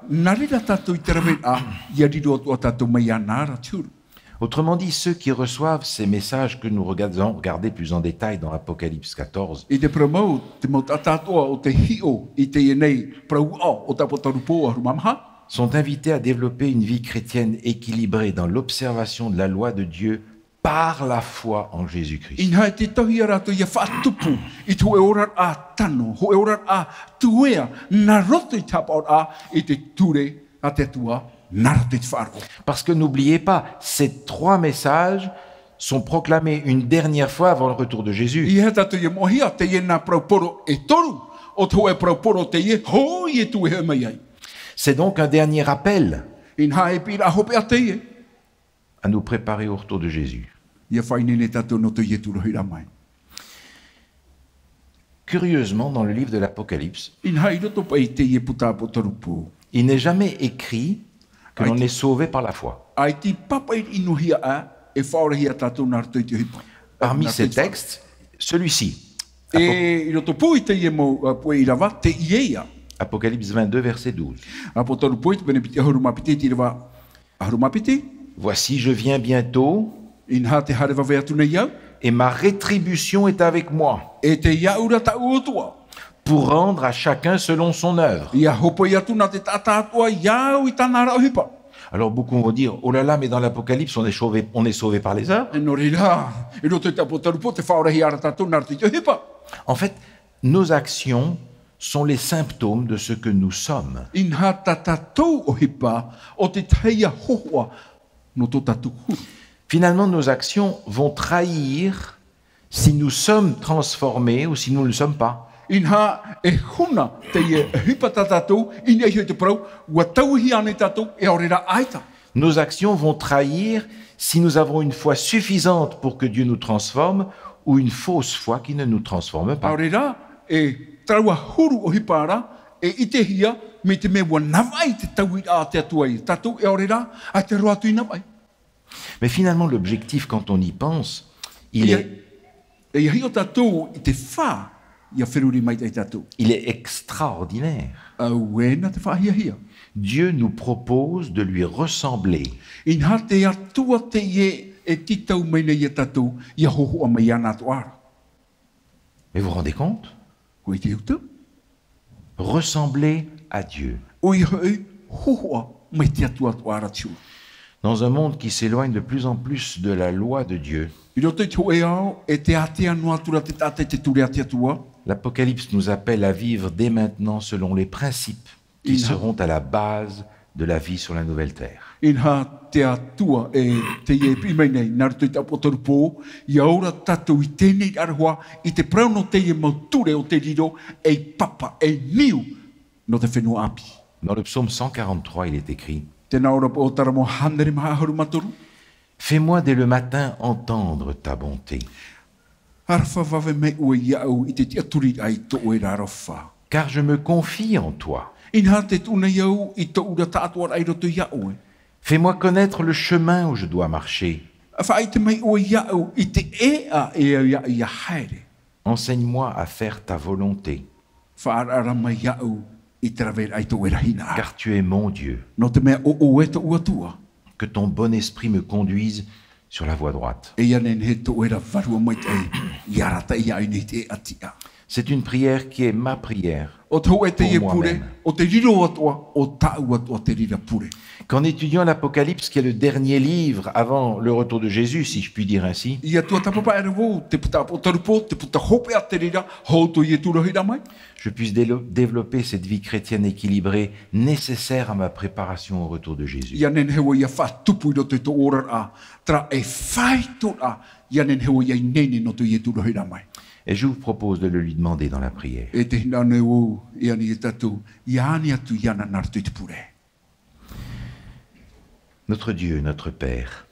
nā reira tātou i te raveraʻa, ʻia riro atoʻa tātou mai iāna ra te huru. Autrement dit, ceux qui reçoivent ces messages que nous regardons, regardez plus en détail dans Apocalypse quatorze, I te parau mau, te mau taʻata atoʻa o tē hiʻo i teie nei parau aʻo o Tāpōtaʻa Rūpō ʻahuru mā maha, sont invités à développer une vie chrétienne équilibrée dans l'observation de la loi de Dieu par la foi en Jésus-Christ. Inaha e tītauhia rātou ʻia faʻatupu i te hōʻē oraraʻa tano, hōʻē oraraʻa tuea, nā roto i te haʻapaʻoraʻa i te ture a te Atua, nā roto i te faʻaroʻo. Parce que n'oubliez pas, ces trois messages sont proclamés une dernière fois avant le retour de Jésus. ʻEiaha tātou ʻia moʻehia, teie nā parau poro e toru, ʻo te hōʻē parau poro teie, hou Ietu e hoʻi mai ai. C'est donc un dernier appel Inaha e piʻiraʻa hopeʻa teie. à nous préparer au retour de Jésus. ʻIa faʻaineine tātou nō tō Ietu rohi ra mai. Curieusement, dans le livre de l'Apocalypse, Inaha i roto paʻi i teie puta Tāpōtaʻa Rūpō, il n'est jamais écrit que l'on est sauvé par la foi. ʻAita i pāpaʻi noa hia ā, e faʻaorahia tātou nā roto i te ʻohipa. Parmi ces textes, celui-ci. E i roto pū i teie mau, ā, puʻe ʻīrava, teie ïa. Apocalypse vingt-deux, verset douze. Tāpōtaʻa Rūpō i te pene piti ʻahuru mā piti, te ʻīrava ʻahuru mā piti. Voici, je viens bientôt. Inaha tē haere vave atu nei au. Et ma rétribution est avec moi. E tei iāʻu ra tāʻu ʻutuʻa. Pour rendre à chacun selon son œuvre. ʻIa hōpoi atu nā te taʻata atoʻa iāʻu i tāna ra ʻohipa. Alors beaucoup vont dire, oh là là, mais dans l'Apocalypse, on est sauvé, on est sauvé par les œuvres. E nō reira, i roto i Tāpōtaʻa Rūpō, tē faʻaorahia ra tātou nā roto i te ʻohipa. En fait, nos actions sont les symptômes de ce que nous sommes. Inaha tā tātou ʻohipa, ʻo te tahi ïa hōhoʻa nō tō tātou huru. Finalement, nos actions vont trahir si nous sommes transformés ou si nous ne le sommes pas. Inaha, e huna teie ʻohipa tā tātou, i niʻa iho i te parau, ʻua tauihia ānei tātou, e ʻaore rā ʻaita. Nos actions vont trahir si nous avons une foi suffisante pour que Dieu nous transforme ou une fausse foi qui ne nous transforme pas. ʻAore rā, e taua huru ʻohipa ra, e ʻitehia, mai te mea ʻua navaʻi te tauiraʻa a te Atua iā tātou, e ʻaore rā, ʻaita roa atu i navaʻi. Mais finalement, l'objectif, quand on y pense, il est, E ʻia hiʻo tātou i te fā, ʻia feruri maitaʻi tātou. Il est extraordinaire. Auē nā te faʻahiahia. Dieu nous propose de lui ressembler. Inaha te Atua teie e tītau mai nei iā tātou, ʻia hōhoʻa mai iāna atoʻa ra. Mais vous vous rendez compte ? ʻUa ʻite ʻoutou ? Ressembler à Dieu. ʻOia hoʻi, hōhoʻa mai te Atua atoʻa ra te huru. Dans un monde qui s'éloigne de plus en plus de la loi de Dieu, I roto i te hōʻē ao, e tē ātea noa atu ra te taʻata i te ture a te Atua. L'Apocalypse nous appelle à vivre dès maintenant selon les principes qui Inaha. seront à la base de la vie sur la nouvelle terre. Inaha te Atua e, teie e piʻi mai nei, nā roto i te Tāpōtaʻa Rūpō, ʻia ora tātou i teie nei aroha, i te parau nō teie mau ture ʻo tē riro, ei papa, ei niu, nō te fenua ʻāpī. Dans le psaume cent quarante-trois, il est écrit, Tē nā ʻō ra paʻi ʻo Salamo hānere maha ʻahuru mā toru. Fais-moi dès le matin entendre ta bonté. Aroha vave mai ʻoe iāʻu i te tiʻaturiraʻa i tō ʻoe ra aroha. Car je me confie en toi. Inaha tē tuʻu nei au i tōʻu ra taʻatoʻaraʻa i roto iā ʻoe. Fais-moi connaître le chemin où je dois marcher. Faʻaʻite mai ʻoe iāʻu i te ʻēʻa e au iāʻu ʻia haere. Enseigne-moi à faire ta volonté. Faʻaʻaraʻara mai iāʻu i te raveraʻa i tō ʻoe ra hinaʻaro. Car tu es mon Dieu. Nō te mea ʻo ʻoe tōʻu Atua. Que ton bon esprit me conduise sur la voie droite. E ʻia nehenehe tō ʻoe ra vārua maitaʻi, ʻia arataʻi iāʻu i niʻa i te ʻēʻa tiʻa. C'est une prière qui est ma prière. ʻO te hōʻē teie pure, ʻo te riro atoʻa, ʻo tāʻu atoʻa te reira pure. Qu'en étudiant l'Apocalypse, qui est le dernier livre avant le retour de Jésus, si je puis dire ainsi, ʻIa tuatāpapa aʻe ra vau, te puta Tāpōtaʻa Rūpō, te puta hopeʻa te reira, hou tō Ietu rohi ra mai. Je puisse délo-, développer cette vie chrétienne équilibrée nécessaire à ma préparation au retour de Jésus. ʻIa nehenehe vau ʻia faʻatupu i roto i tō oraraʻa, terā e faʻaitoitoraʻa, ʻia nehenehe vau ʻia ineine nō tō Ietu rohi ra mai. Et je vous propose de le lui demander dans la prière. E tē hinaʻaro nei au, e ani e tātou, ʻia ani atu iāna nā roto i te pure. Notre Dieu, notre Père,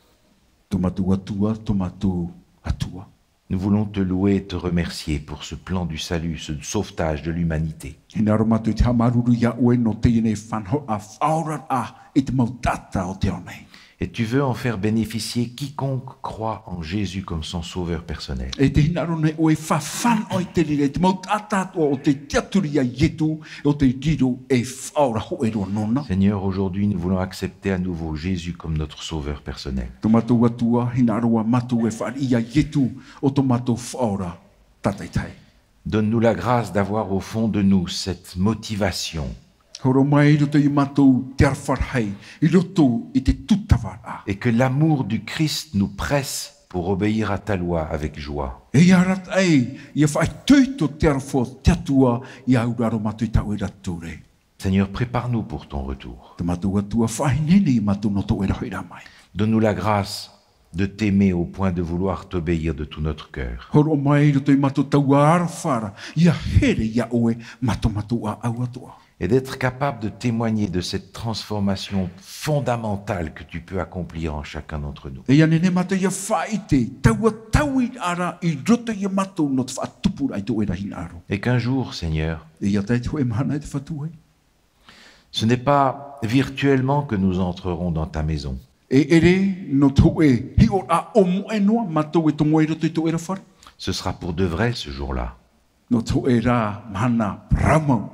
Tō mātou Atua, tō mātou Atua. Nous voulons te louer et te remercier pour ce plan du salut, ce sauvetage de l'humanité. Hinaʻaro mātou i te haʻamāuruuru iā ʻoe nō teie nei faʻanahoraʻa, faʻaoraraʻa i te mau taʻata o te ao nei. Et tu veux en faire bénéficier quiconque croit en Jésus comme son sauveur personnel. E tē hinaʻaro nei ʻoe e faʻafānaʻo i te reira i te mau taʻata atoʻa o tē tiʻaturi iā Ietu, o tē riro ei faʻaora hōʻē roa nōna. Seigneur, aujourd'hui, nous voulons accepter à nouveau Jésus comme notre sauveur personnel. Tō mātou Atua, hinaʻaro ā mātou e fāriʻi iā Ietu ʻo tō mātou faʻaora tātaʻitahi. Donne-nous la grâce d'avoir au fond de nous cette motivation Hōroʻa mai i roto iā mātou te aroha rahi, i roto i te tūtavaraʻa. Et que l'amour du Christ nous presse pour obéir à ta loi avec joie. E ia arataʻi, ia faʻaitoito te aroha o te Atua, ia auraro mātou i tā ʻoe ra ture. Seigneur, prépare-nous pour ton retour. Tō mātou Atua, faʻahinehineʻi mātou nō tō ʻoe ra hoʻi ra mai. Donne-nous la grâce de t'aimer au point de vouloir t'obéir de tout notre cœur. Hōroʻa mai i roto iā mātou taua aroha ra, ia here iā ʻoe mā tō mātou ʻāʻau atoʻa. Et d'être capable de témoigner de cette transformation fondamentale que tu peux accomplir en chacun d'entre nous. E ia nehenehe mātou ia faʻaʻite, taua tauiraʻa ra i roto iā mātou nō te faʻatupuraʻa i tō ʻoe ra hinaʻaro. Et qu'un jour, Seigneur, E ia tae i te hōʻē mahana e te Fatu ē. Ce n'est pas virtuellement que nous entrerons dans ta maison. E ʻere nō te hōʻē hiʻoraʻa ʻōmoʻe noa mātou e tomo ai i roto i tō ʻoe ra fare. Ce sera pour de vrai ce jour-là. Nō te hōʻē ra mahana parau mau.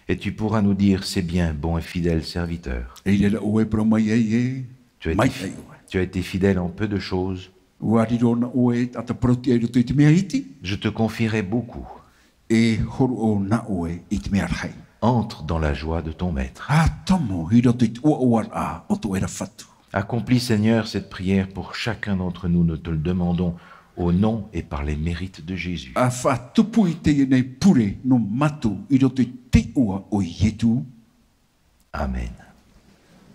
Et tu pourras nous dire, c'est bien, bon et fidèle serviteur. E i reira ʻoe e parau mai ai ē, Tu as, mai été, ai ʻoe. Tu as été fidèle en peu de choses. ʻUa riro na ʻoe e taʻata parauʻtiʻa i roto i te mea iti. Je te confierai beaucoup. E hōroʻa na ʻoe i te mea rahi. Entre dans la joie de ton maître. ʻA tomo i roto i te ʻoaʻoaraʻa o tō ʻoe ra Fatu. Accomplis, Seigneur, cette prière pour chacun d'entre nous. Nous te le demandons au nom et par les mérites de Jésus. ʻA faʻatupu i teie nei pure nō mātou i roto i te iʻoa o Ietu. Amen.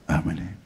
Āmene.